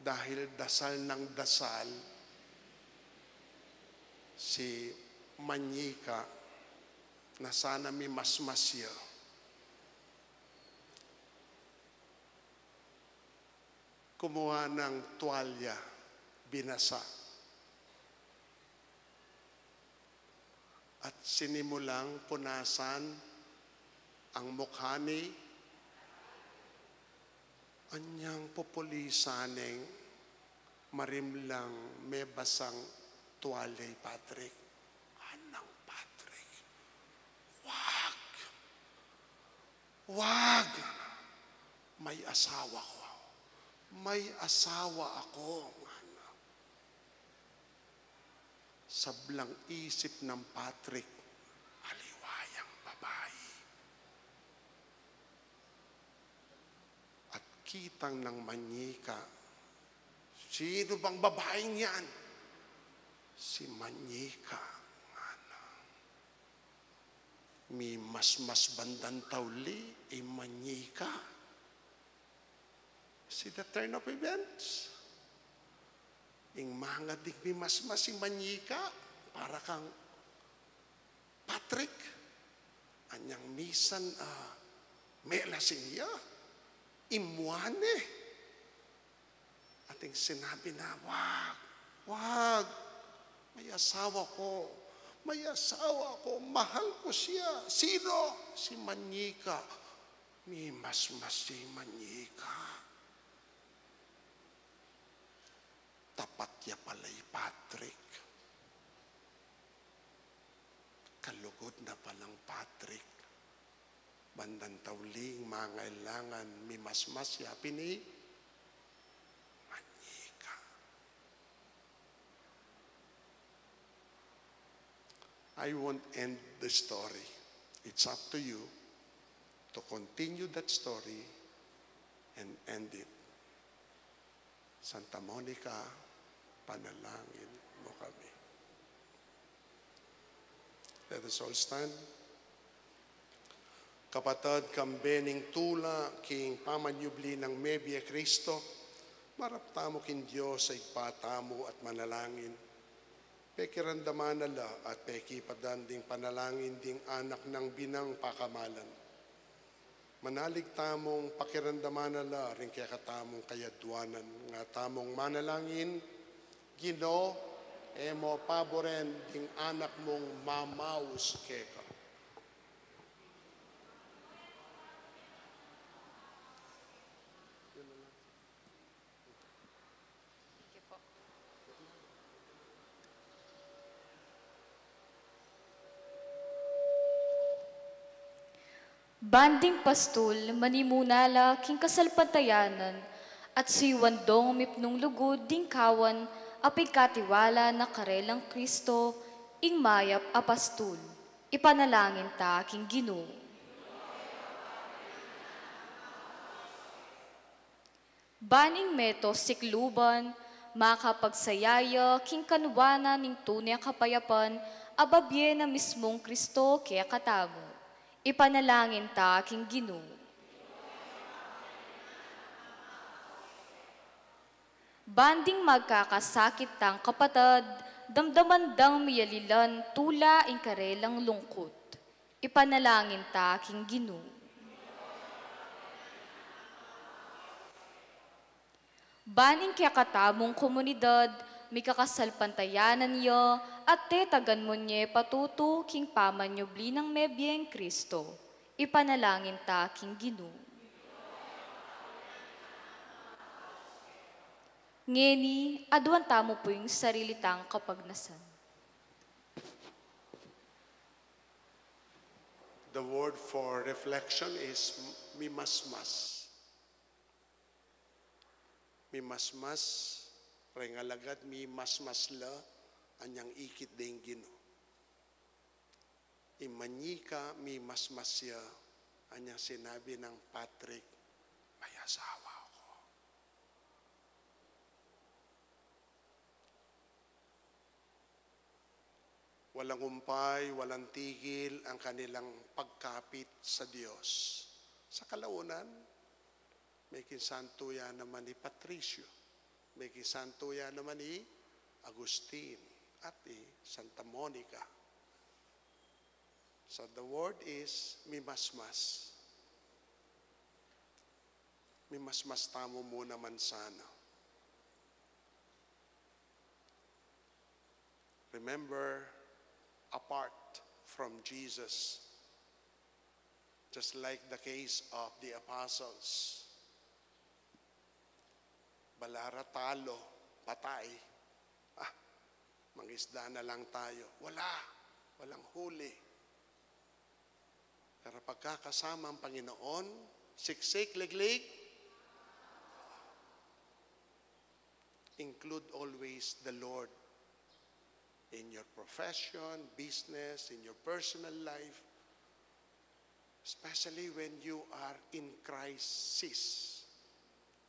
Dahil dasal nang dasal si Manyika na sana mimasmas ya, kumuha ng tuwalya, binasa, at sinimulang punasan ang mukha ni, anyang pupulisan neng marimlang mebasang tuwalya i Patrick. Anang Patrick, wag! Wag! May asawa ko. May asawa ako, ngana. Sablang isip nang Patrick, aliwa yang babai. At kitang nang Manyika, sino bang babaing yan? Si Manyika, ngana. Mimasmas bandang tauli i Manyika. See the turn of events? Ing manga ding mimasmas i Manyika, para kang Patrick, anyang misan, ah, melasing ya, imwan ne. Ating sinabi na, "Wag, wag. May asawa ko. May asawa ko. Mahal ko siya." "Sino?" "Si Manyika." Mimasmas ya i Manyika. Tapat ya pala i Patrick. Kalugud na palang Patrick. Bandang tauling mangailangan mimasmas ya pin i Manyika. I won't end the story. It's up to you to continue that story and end it. Santa Monica, panalangin mu kami. Let us all stand. Kapatad, kambe ning tula king pamanyubli nang mebie Kristo, marap tamu king Dios a Ibpa tamu at manalangin. Pekiramdaman na la at pekipadan ding panalangin ding anak nang binang pakamalan. Manalig tamung pakiramdaman na la ring kekatamung kayadwanan, nga tamung manalangin, Ginu, e mu paburen ding anak mung mamaus keka. Ban ding pastul, manimuna la king kasalpantayanan, at siwandong mipnung lugud ding kawan a pigkatiwala na karelang Kristo, ing mayap a pastul. Ipanalangin ta king Ginu. Ban ing meto sikluban, makapagsaya ya king kanuanan ning tune a kapayapan, a babie na mismung Kristo kekatamu. Ipanalangin ta king Ginu. Ban ding magkakasakit tang kapatad, damdaman dang miyalilan tula ing karelang lungkut. Ipanalangin ta king Ginu. Ban ing kekatamung komunidad, mikakasalpantayanan ya, at tetagan mu ne patutu king pamanyubli nang mebieng Kristo. Ipanalangin ta king Ginu. Ngeni, aduan tamu pu ing sarili tang kapagnasan. The word for reflection is mimasmas. Mimasmas, reng alagad mimasmas la, anyang ikit deng Ginu. I Manyika mimasmas ya, anyang sinabi nang Patrick, "May asawa ako." Walang umpay, walang tigil ang kanilang pagkapit sa Dios. Sa kalaunan, meking santo ya naman i Patricio, meking santo ya naman i Agustin, at i Santa Monica. So the word is mimasmas. Mimasmas tamu mu naman sana. Remember, apart from Jesus, just like the case of the apostles, bala ra talo, patay, ah, mangisda na lang tayo. Wala, walang huli. Pero pagka kasama ang Panginoon, siksik, liglig, include always the Lord in your profession, business, in your personal life, especially when you are in crisis.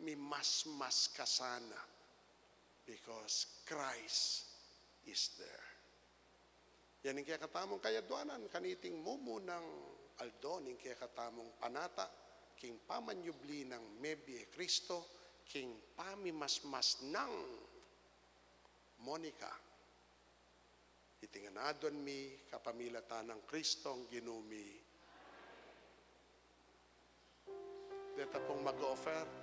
Mimasmas ka sana because Christ is there. Yan ing kekatamung kayadwanan kaniting mumunang aldo ning kekatamung panata, king pamanyubli nang mebie Kristo, king pamimasmas nang Monica. Iti ngan aduan mi kapamilatan nang Kristong Ginu mi. Deta pung mag-offer.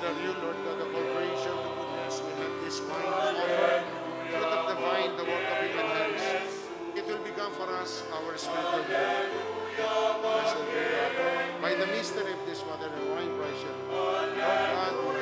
Tell you, Lord God of all creation, the goodness we have this wine to offer, fruit of the vine, the work of human hands. It will become for us our spiritual bread. Blessed be God. By the mystery of this water and wine, Christ your Lord God, we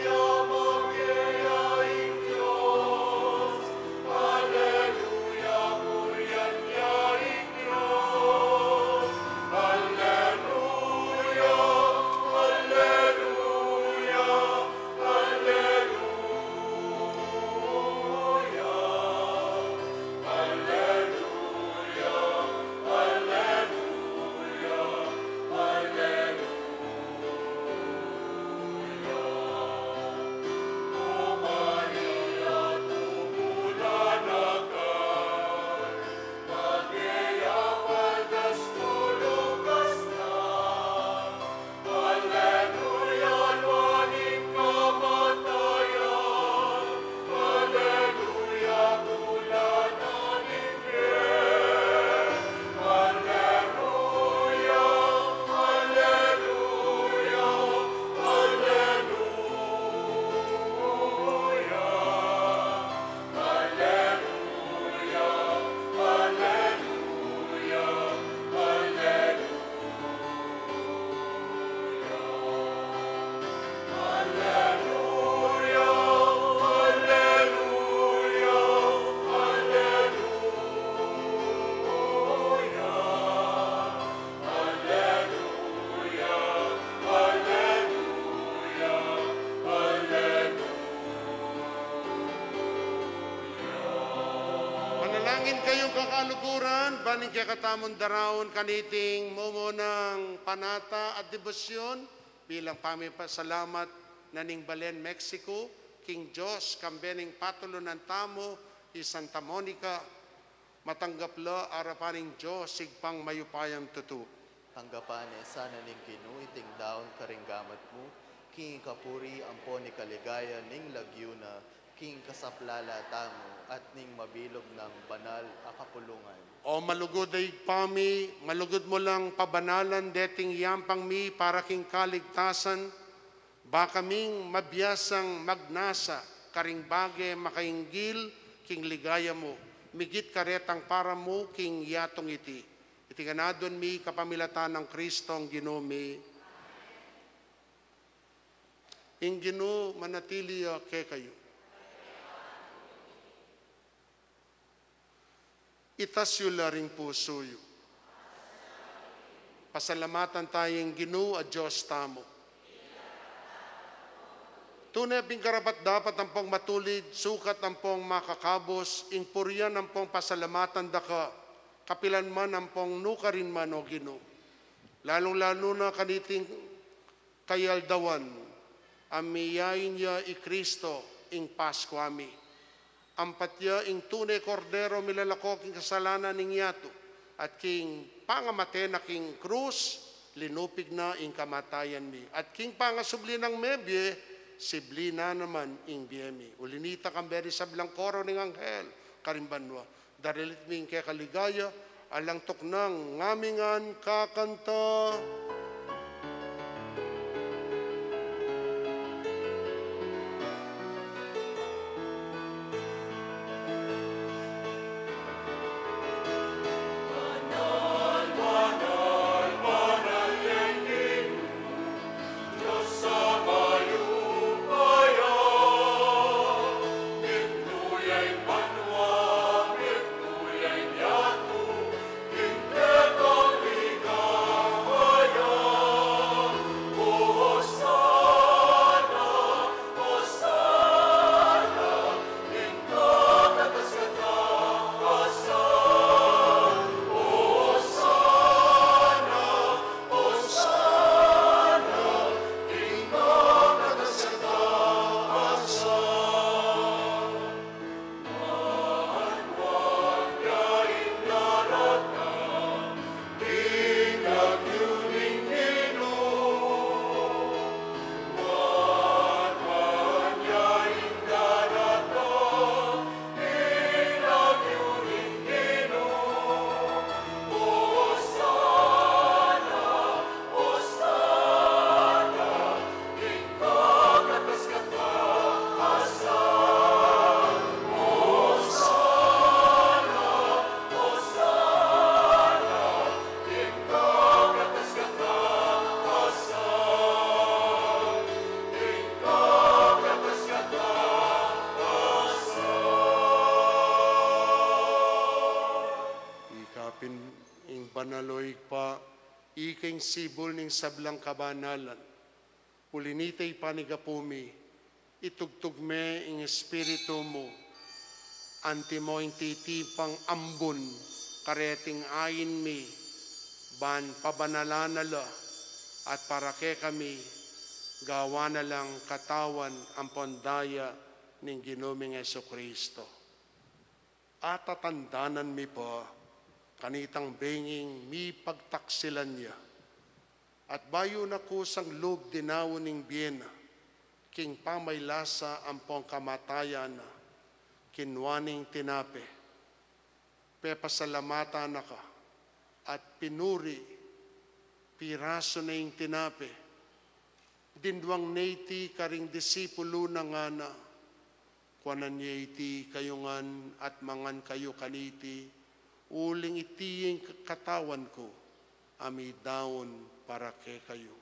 Manalangin kayung kakaluguran, ban ing kekatamung daraun kaniting mumunang panata at debosyon, bilang pamipasalamat na ning balen Mexico, king Dios, kambe ning patulunan tamu, i Santa Monica, matanggap la arapan ning Dios, Ibpang mayupayang tutu. Tanggapan ne sana ning Ginu iting daun karing gamat mu, king ikapuri ampon ikaligaya ning lagyu na, king kasaplala tamu at ning mabilug nang banal a kapulungan. O malugud a Ibpa mi, malugud mu lang pabanalan deting yampang mi para king kaligtasan, ba kaming mabiasang magnasa karing bage makainggil king ligaya mu, migit karetang para mu king yatung iti. Iti ngan aduan mi kapamilatan nang Kristong Ginu mi. Ing Ginu manatili ya kekayu. Itas yu la ring pusu yu. Pasalamatan taya ing Ginu a Dios tamu. Tune pin karapat-dapat ampong matulid, sukat ampong makakabus, ing purian ampong pasalamatan da ka, kapilan man ampong nukarin man, o Ginu. Lalung-lalu na kaniting kayaldawan, a miyain ya i Kristo ing Paskua mi. Ampat ya ing tune Kordero milalako king kasalanan ning yatu, at king pangamate na king krus, linupig na ing kamatayan mi. At king pangasubli nang mebie, sibli na naman ing bie mi. Uli nita kambe ring sablang koro ning anghel karing banua, daralit mi ing keka ligaya, alang tuknang ngamingan kakanta. Ika ing sibul ning sablang kabanalan. Uli nita, ipanigapu mi, itugtug me ing Espiritu mu antimo ing titipang ambun kareting ain mi, ban pabanalan na la at para kekami gawan na lang katawan ampon daya ning Ginu ming Jesucristo. Atatandanan mi pa kanitang benging mipagtaksilan ya, at bayu na kusang lub dinaun ing bie na king pamaylasa ampong kamatayan na, kinua ne ing tinape, pepasalamatan na ka at pinuri, pirasu ne ing tinape, dinduang ne iti karing disipulu na, ngana: Kuanan ye iti kayu ngan at mangan kayu kaniti, uling iti ing katawan ku a midaun para kekayu.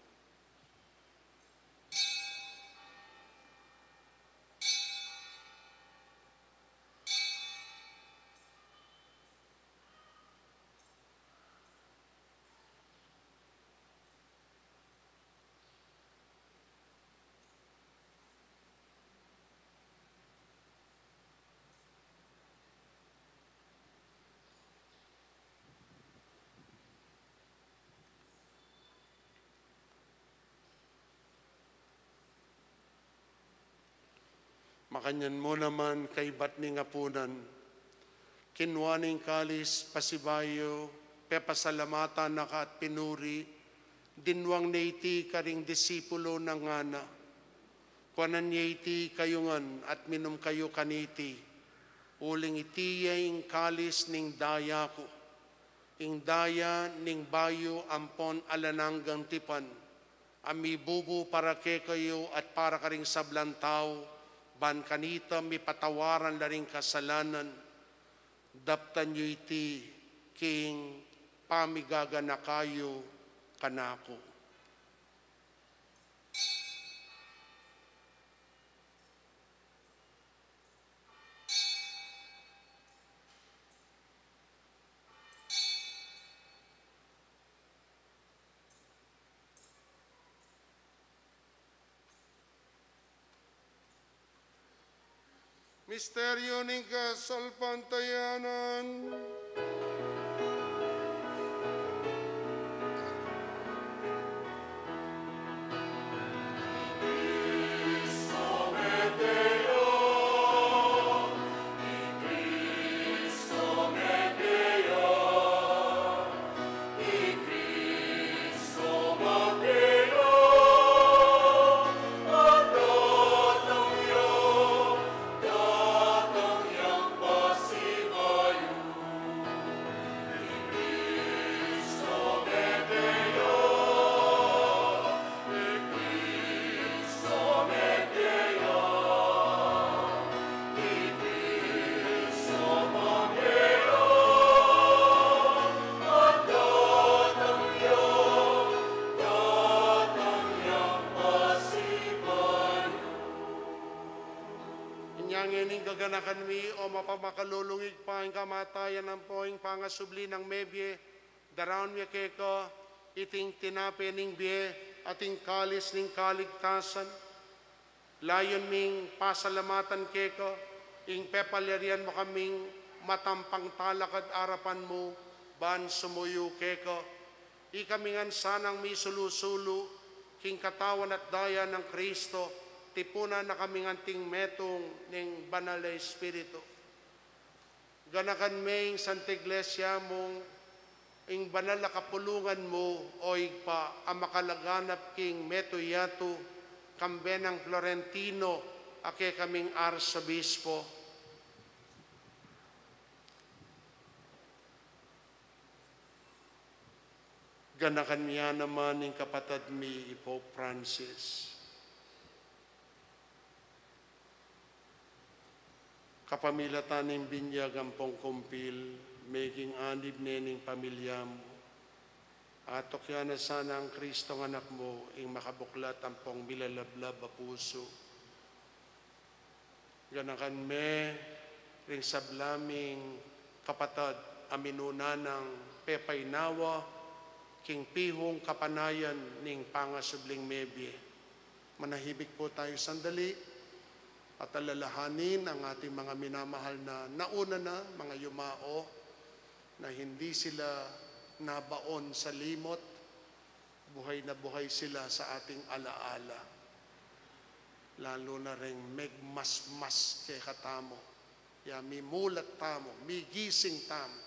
Makanyan mu naman kaibat ning apunan, kinua ne ing kalis, pasibayu, pepasalamatan na ka at pinuri, dinduang ne iti karing disipulu na, ngana: Kuanan ye iti kayu ngan at minum kayu kaniti, uling iti ya ing kalis ning daya ku, ing daya ning bayu ampon alang anggang tipan, a mibubu para kekayu at para karing sablang tau, ban kanita mipatawaran la ring kasalanan. Daptan yu iti king pamigaganaka yu kanaku. Misteryu ning kasalpantayanan. Inya ngeni gaganakan mi, o mapamakalulung Ibpa, ing kamatayan ampo ing pangasubli nang mebie, daraun mi keka iting tinape ning bie at ing kalis ning kaligtasan. Layun ming pasalamatan keka ing pepalyarian mu kaming matampang talakad arapan mu ban sumuyu keka. Ikami ngan sanang misulu-sulu king katawan at daya nang Kristo, tipunan na kaming anting metung ning Banal a Espiritu. Ganakan me ing Santa Iglesia mu, ing banal a kapulungan mu, o Ibpa, a makalaganap king metung yatu, kambe nang Florentino a kekaming Arsobispo. Ganakan mi ya naman ing kapatad mi i Pope Francis. Kapamilatan ning binyag ampong kumpil, meging anib ne ning pamilya mu. Atukyan na sana nang Kristong Anak mu, ing makabuklat ampong milalablab a pusu. Ganakan me ring sabla ming kapatad a minuna nang pepainawa, king pihung kapanayan ning pangasubling mebie. Manahimik po tayo sandali at alalahanin ang ating mga minamahal na nauna na, mga yumao, na hindi sila nabaon sa limot, buhay na buhay sila sa ating alaala. Lalo na ring megmasmas kekatamu. Ya mimulat tamu, migising tamu.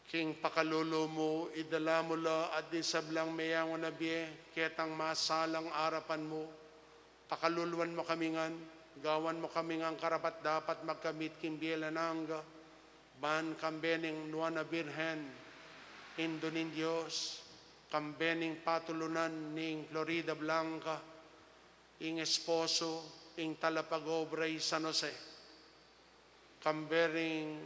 King pakalulu mu, idala mu la at ding sablang meyangu na bie, ketang masalang arapan mu. Pakaluluan mu kami ngan, gawan mu kami ngan karapat-dapat magkamit king bie alang angga, ban kambe ning Nuan a Birhen, Indu ning Dios, kambe ning patulunan ning Floridablanca, ing esposo, ing talapag-obra i San Jose, kambe ring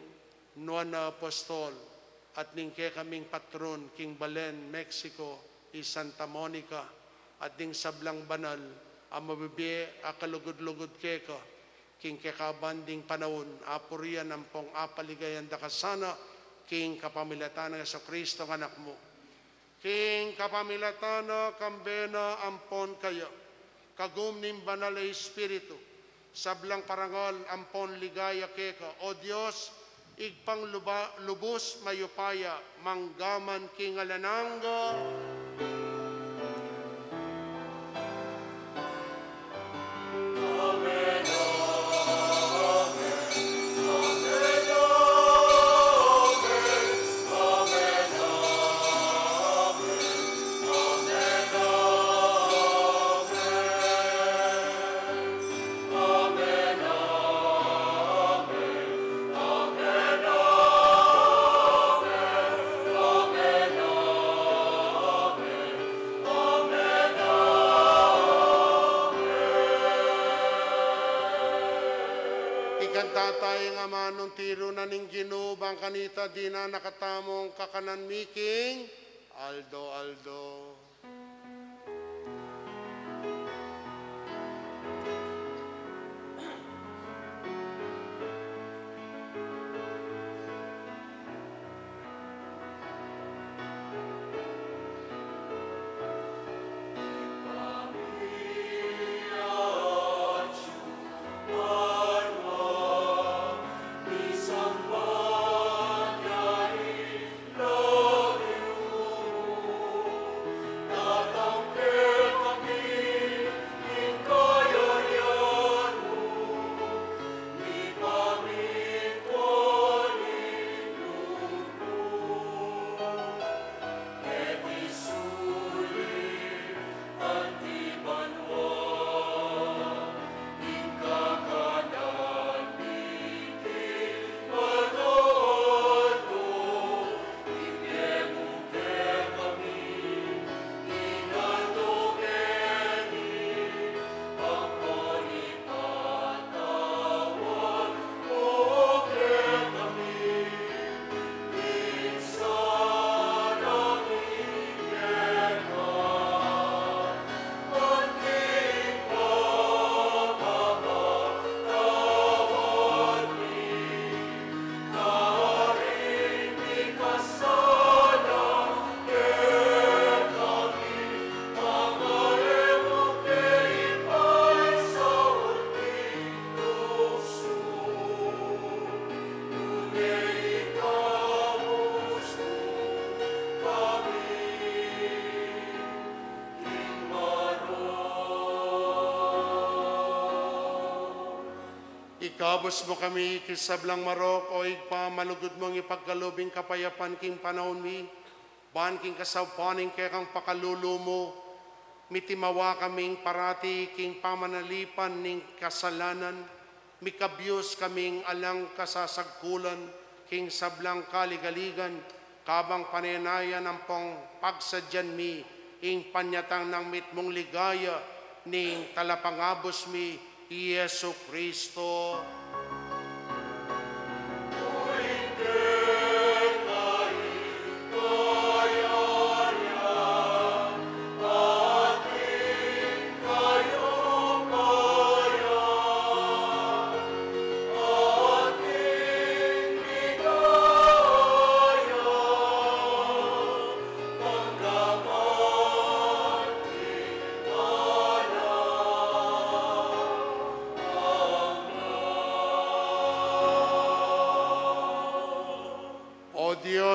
Nuan a Apostol, at ning kekaming patron king balen Mexico, i Santa Monica, at ding sablang banal a mabibie a kalugud-lugud keka, king kekaban ding panaun, apurian ampong apaligayan da ka sana, king kapamilatan nang Jesucristo, a Anak mu. King kapamilatan na, kambe na, ampon kaya, kagum ning Banal a Espiritu, sablang parangal ampon ligaya keka, o Dios, Ibpang luba-, lubus mayupaya, manggaman king alang angga. Ikanta taya ing amanung tiru na ning Ginu, bang kanita dinan na katamung kakanan mi king aldo-aldo. Ikabus mu kami king sablang marok, o Ibpa, malugud mung ipagkalub ing kapayapan king panaun mi, ban king kasaupan ning kekang pakalulu mu, mitimawa kaming parati king pamanalipan ning kasalanan, mikabyus kaming alang kasasagkulan king sablang kaligaligan, kabang panenayan ampong pagsadyan mi ing panyatang nang mitmung ligaya ning Talapangabus mi, i Jesucristo.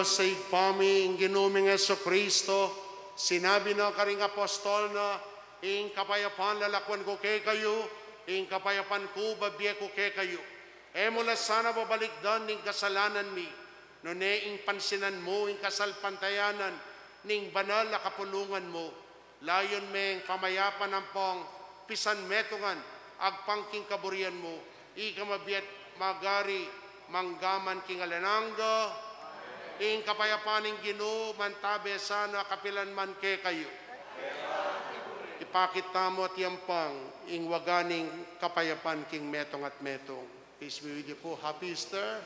Sa Ibpa mi, ing Ginu ming Jesucristo, sinabi na karing apostol na, "Ing kapayapan lalakuan ku kekayu, ing kapayapan ku babie ku kekayu." E mu la sana babalikdan ing kasalanan mi, nune ing pansinan mu ing kasalpantayanan ning banal a kapulungan mu. Layun meng pamayapan ampong pisanmetungan agpang king kaburian mu, ika mabie at magari mangga man king alang angga. Ing kapayapan ning Ginu mantabe sana kapilan man kekayu. Ipakit tamu at yampang ing waga ning kapayapan king metung at metung. Peace be with you po. Happy Easter.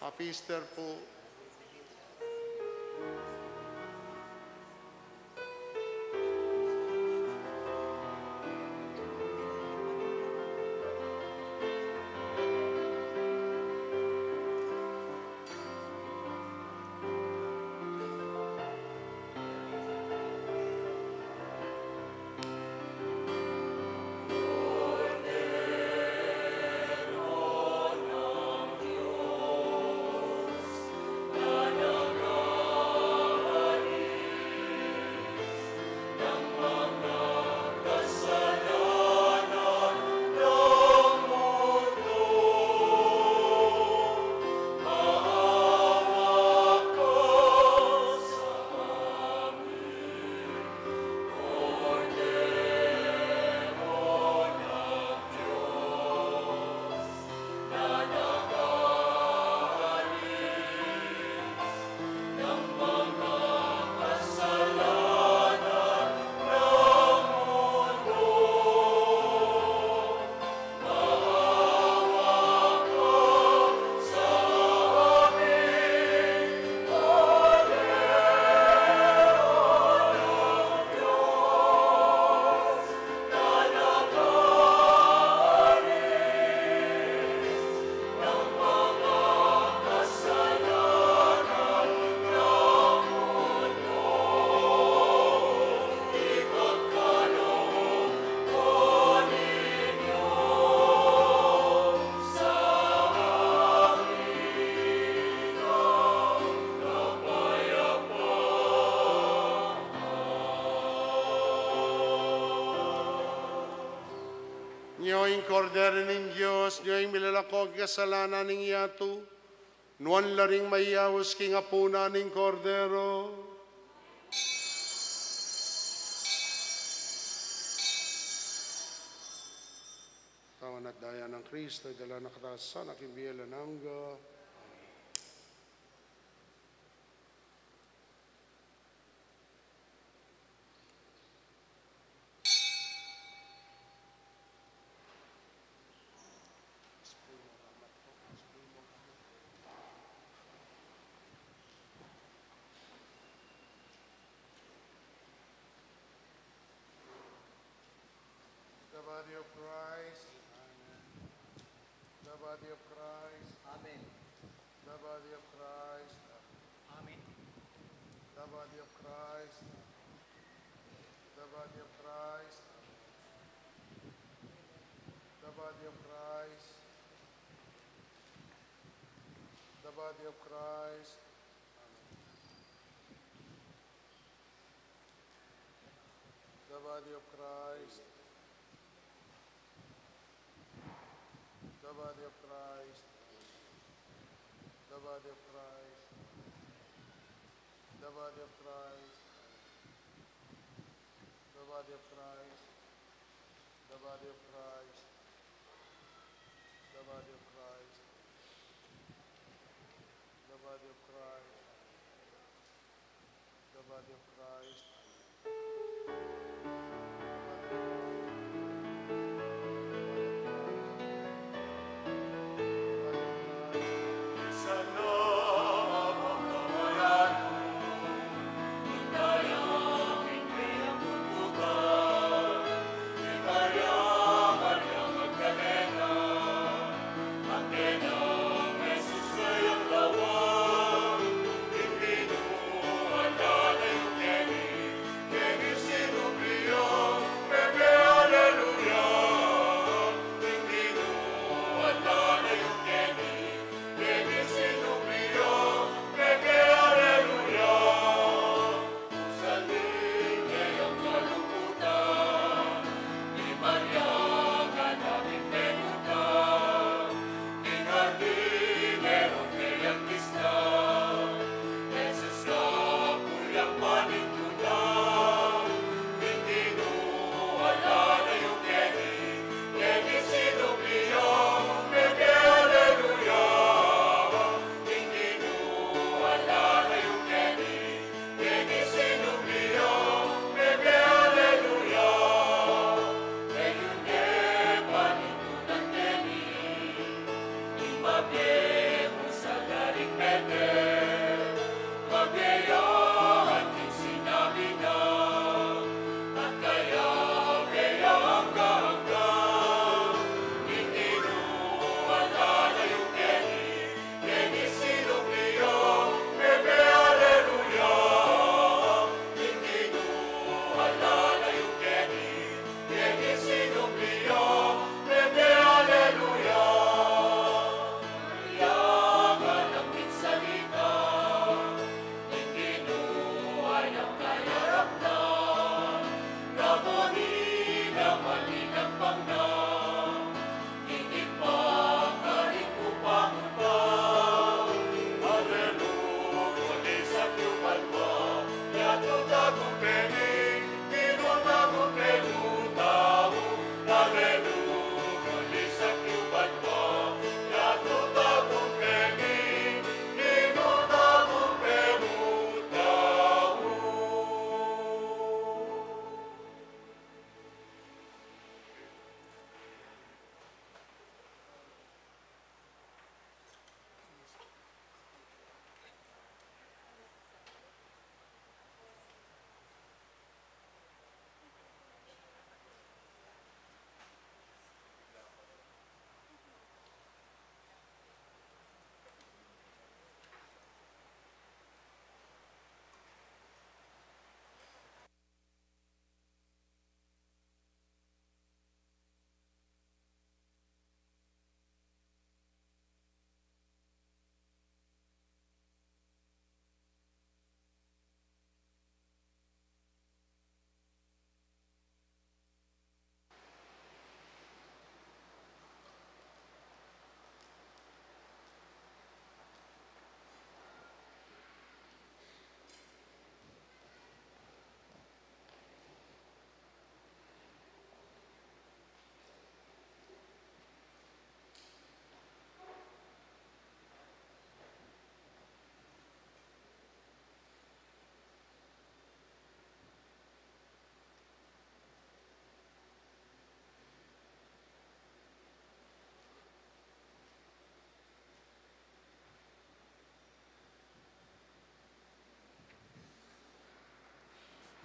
Happy Easter po. Nyo ing Kordero ning Dios, nyo ing milalako king kasalanan ning yatu. Nuan la ring mayaus king apunan ning Kordero. Katawan at daya nang Kristo, idala na katamu sana king bie alang angga. The body of Christ. Amen. The body of Christ. Amen. The body of Christ. Amen. The body of Christ. The body of Christ. The body of Christ. The body of Christ. Amen. The body of Christ. The body of Christ. The body of Christ. The body of Christ. The body of Christ. The body of Christ. The body of Christ. The body of Christ. The body of Christ.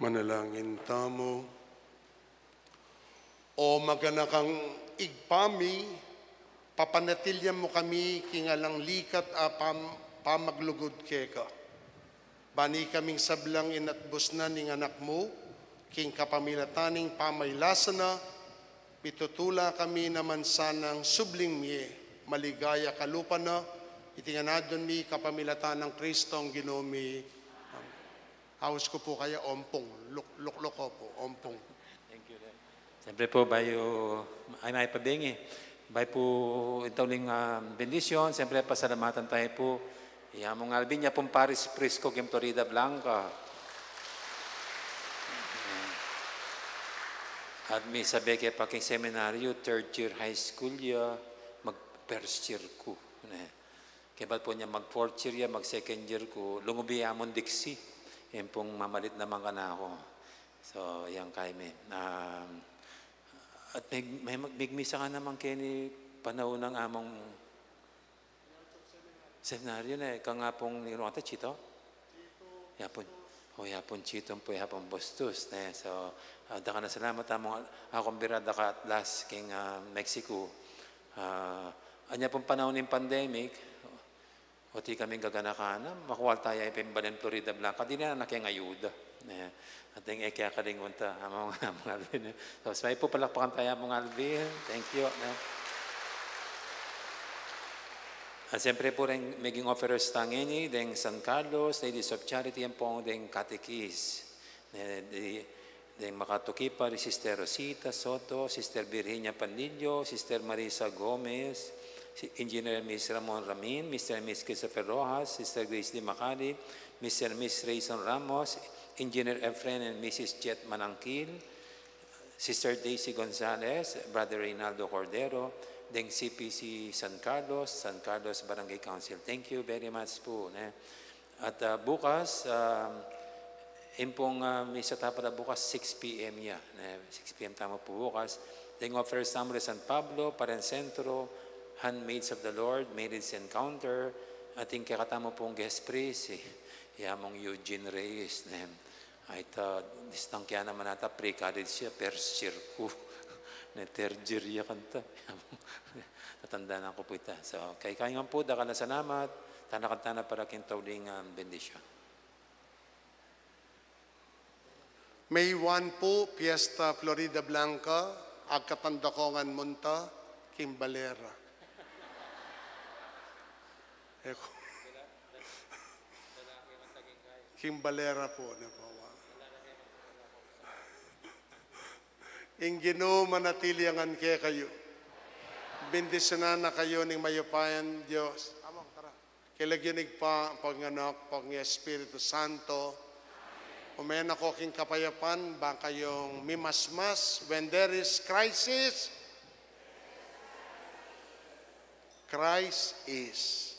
Manalangin tamu. O maganakang Ibpa mi, papanatilian mu kami king alang likat a pam-, pamaglugud keka. Bani kaming sablang inatbus na ning Anak mu, king kapamilatan ning pamailasa na, mitutula kami naman sanang subling mie, maligaya kalupa na, iti ngan adwan mi kapamilatan nang Kristong Ginu mi. Amen. Aus ku pu kaya, ompung, luk-, lukluk ku pu, ompung. Thank you, Lord. Siyempre po, bayu, ay, may pabingi. Bayu po itauling, ah, bendisyon, siyempre, pasalamatan tayu po i Among Alvin, ya pung Parish Priest ku king Floridablanca. At misabi ke pa king seminaryo, third year high school ya, mag-first year ku. Ne? Kebat pu nya mag-fourth year ya, mag-second year ku, lungub ya Among Dixie. Yan pung mamalit naman kanaku. So, yan kami. Ah, at mig-, mig-, migmisa ka naman keni panaun nang among seminaryo, ne, kang Apung Iruata, Chito? Ya pun. O, ya pun Chito pu, ya pung bustus, ne. So, ah, dakal a salamat, among, akung birada ka Atlas king, ah, Mexico. Ah, anya pung panaun ning pandemic, oti kaming gaganakan na, makual taya ing pin balen Floridablanca, dinan na keng ayuda. Eh, atin e ke kalinguan ta, Among, Among Alvin, eh. So, sabay pu palakpakan taya, Among Alvin. Thank you, eh. At siyempre pu ring maging offerers ta ngeni, deng San Carlos, Ladies of Charity, ampong deng Catechists. Eh, di, deng makatuki pa ri Sister Rosita Soto, Sister Virginia Panlilio, Sister Marisa Gomez, si Engineer Miss Ramon Ramin, Mister and Miss Christopher Rojas, Sister Grace Di Macari, Mister and Miss Rayson Ramos, Engineer Efren and Missus Jet Manangkil, Sister Daisy Gonzalez, Brother Reynaldo Cordero, deng C P C San Carlos, San Carlos Barangay Council. Thank you very much po, ne? At, ah, bukas, ah, ing pong, ah, misa ta pala bukas, six P M ya, ne? Six P M tamu po bukas. Deng Offertory Assembly San Pablo, Parencentro, Handmaids of the Lord, Marriage Encounter, at ing kekatamu pong guest priest, si Yamong Eugene Reyes, ne? Ay, ta, distang kaya naman ata, pre-college ya, first year ku. Ne, third year ya kanta. Tatandanan ku pu ita. So, kekayu ngan pu, dakal a salamat, tana kang tana para king tauling, ah, bendisyon. May one pu, Fiesta Florida Blanca, agkatanda ko ngan munta, king Valera. Eko. King Valera pu, ne pu. Ing Ginu manatili ya ngan kekayu. Bendisyunan na kayu ning mayupayang Dios. Among, tara. King lagyu ning Ibpa, ning Anak, ning Espiritu Santo. Ume na ko king kapayapan, ban kayung mimasmas. When there is crisis, Christ is.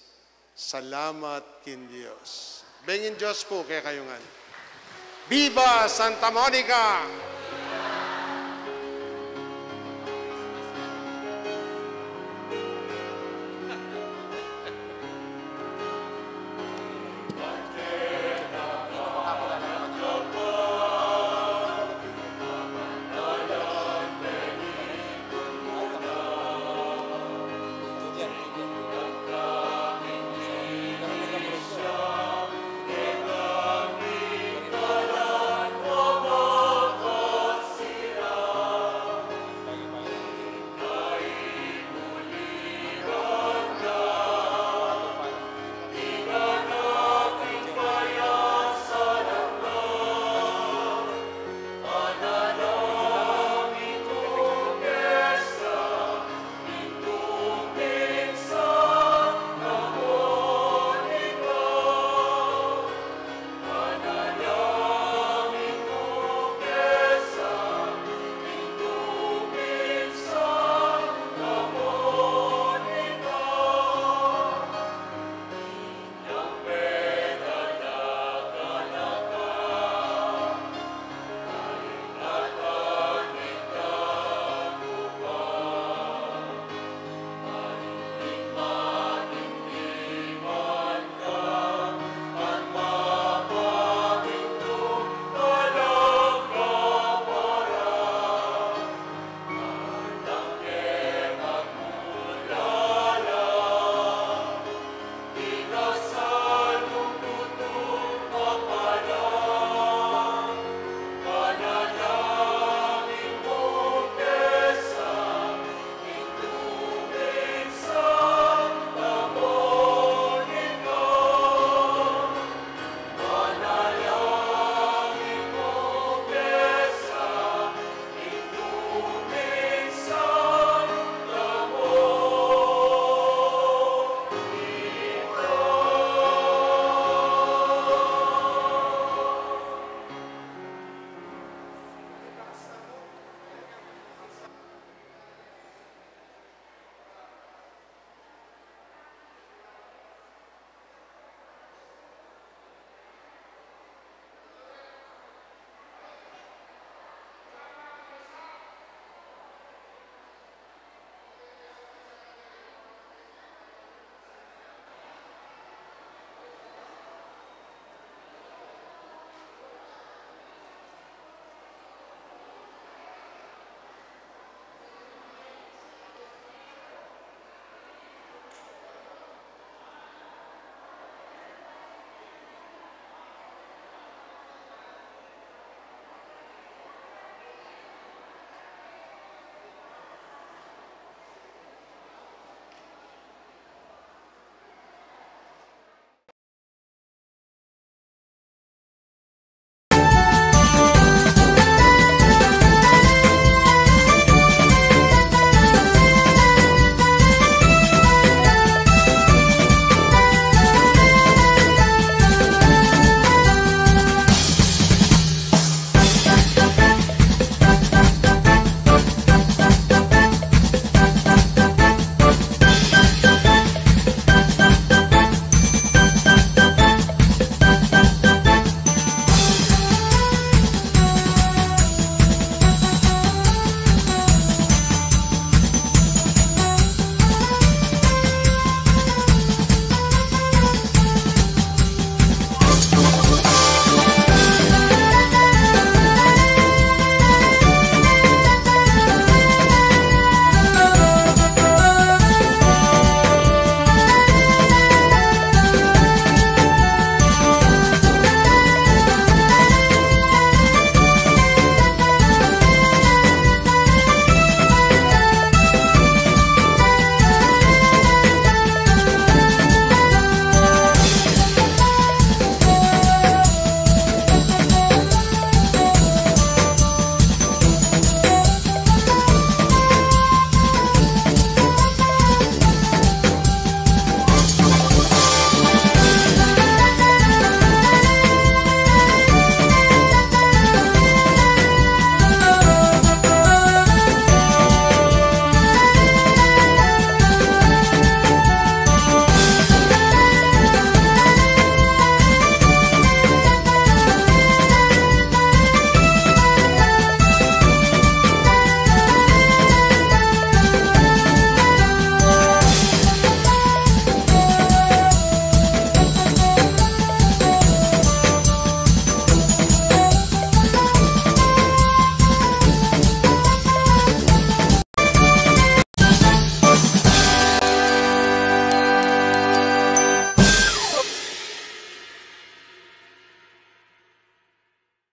Salamat king Dios. Benging Dios pu kekayu ngan. Viva Santa Monica!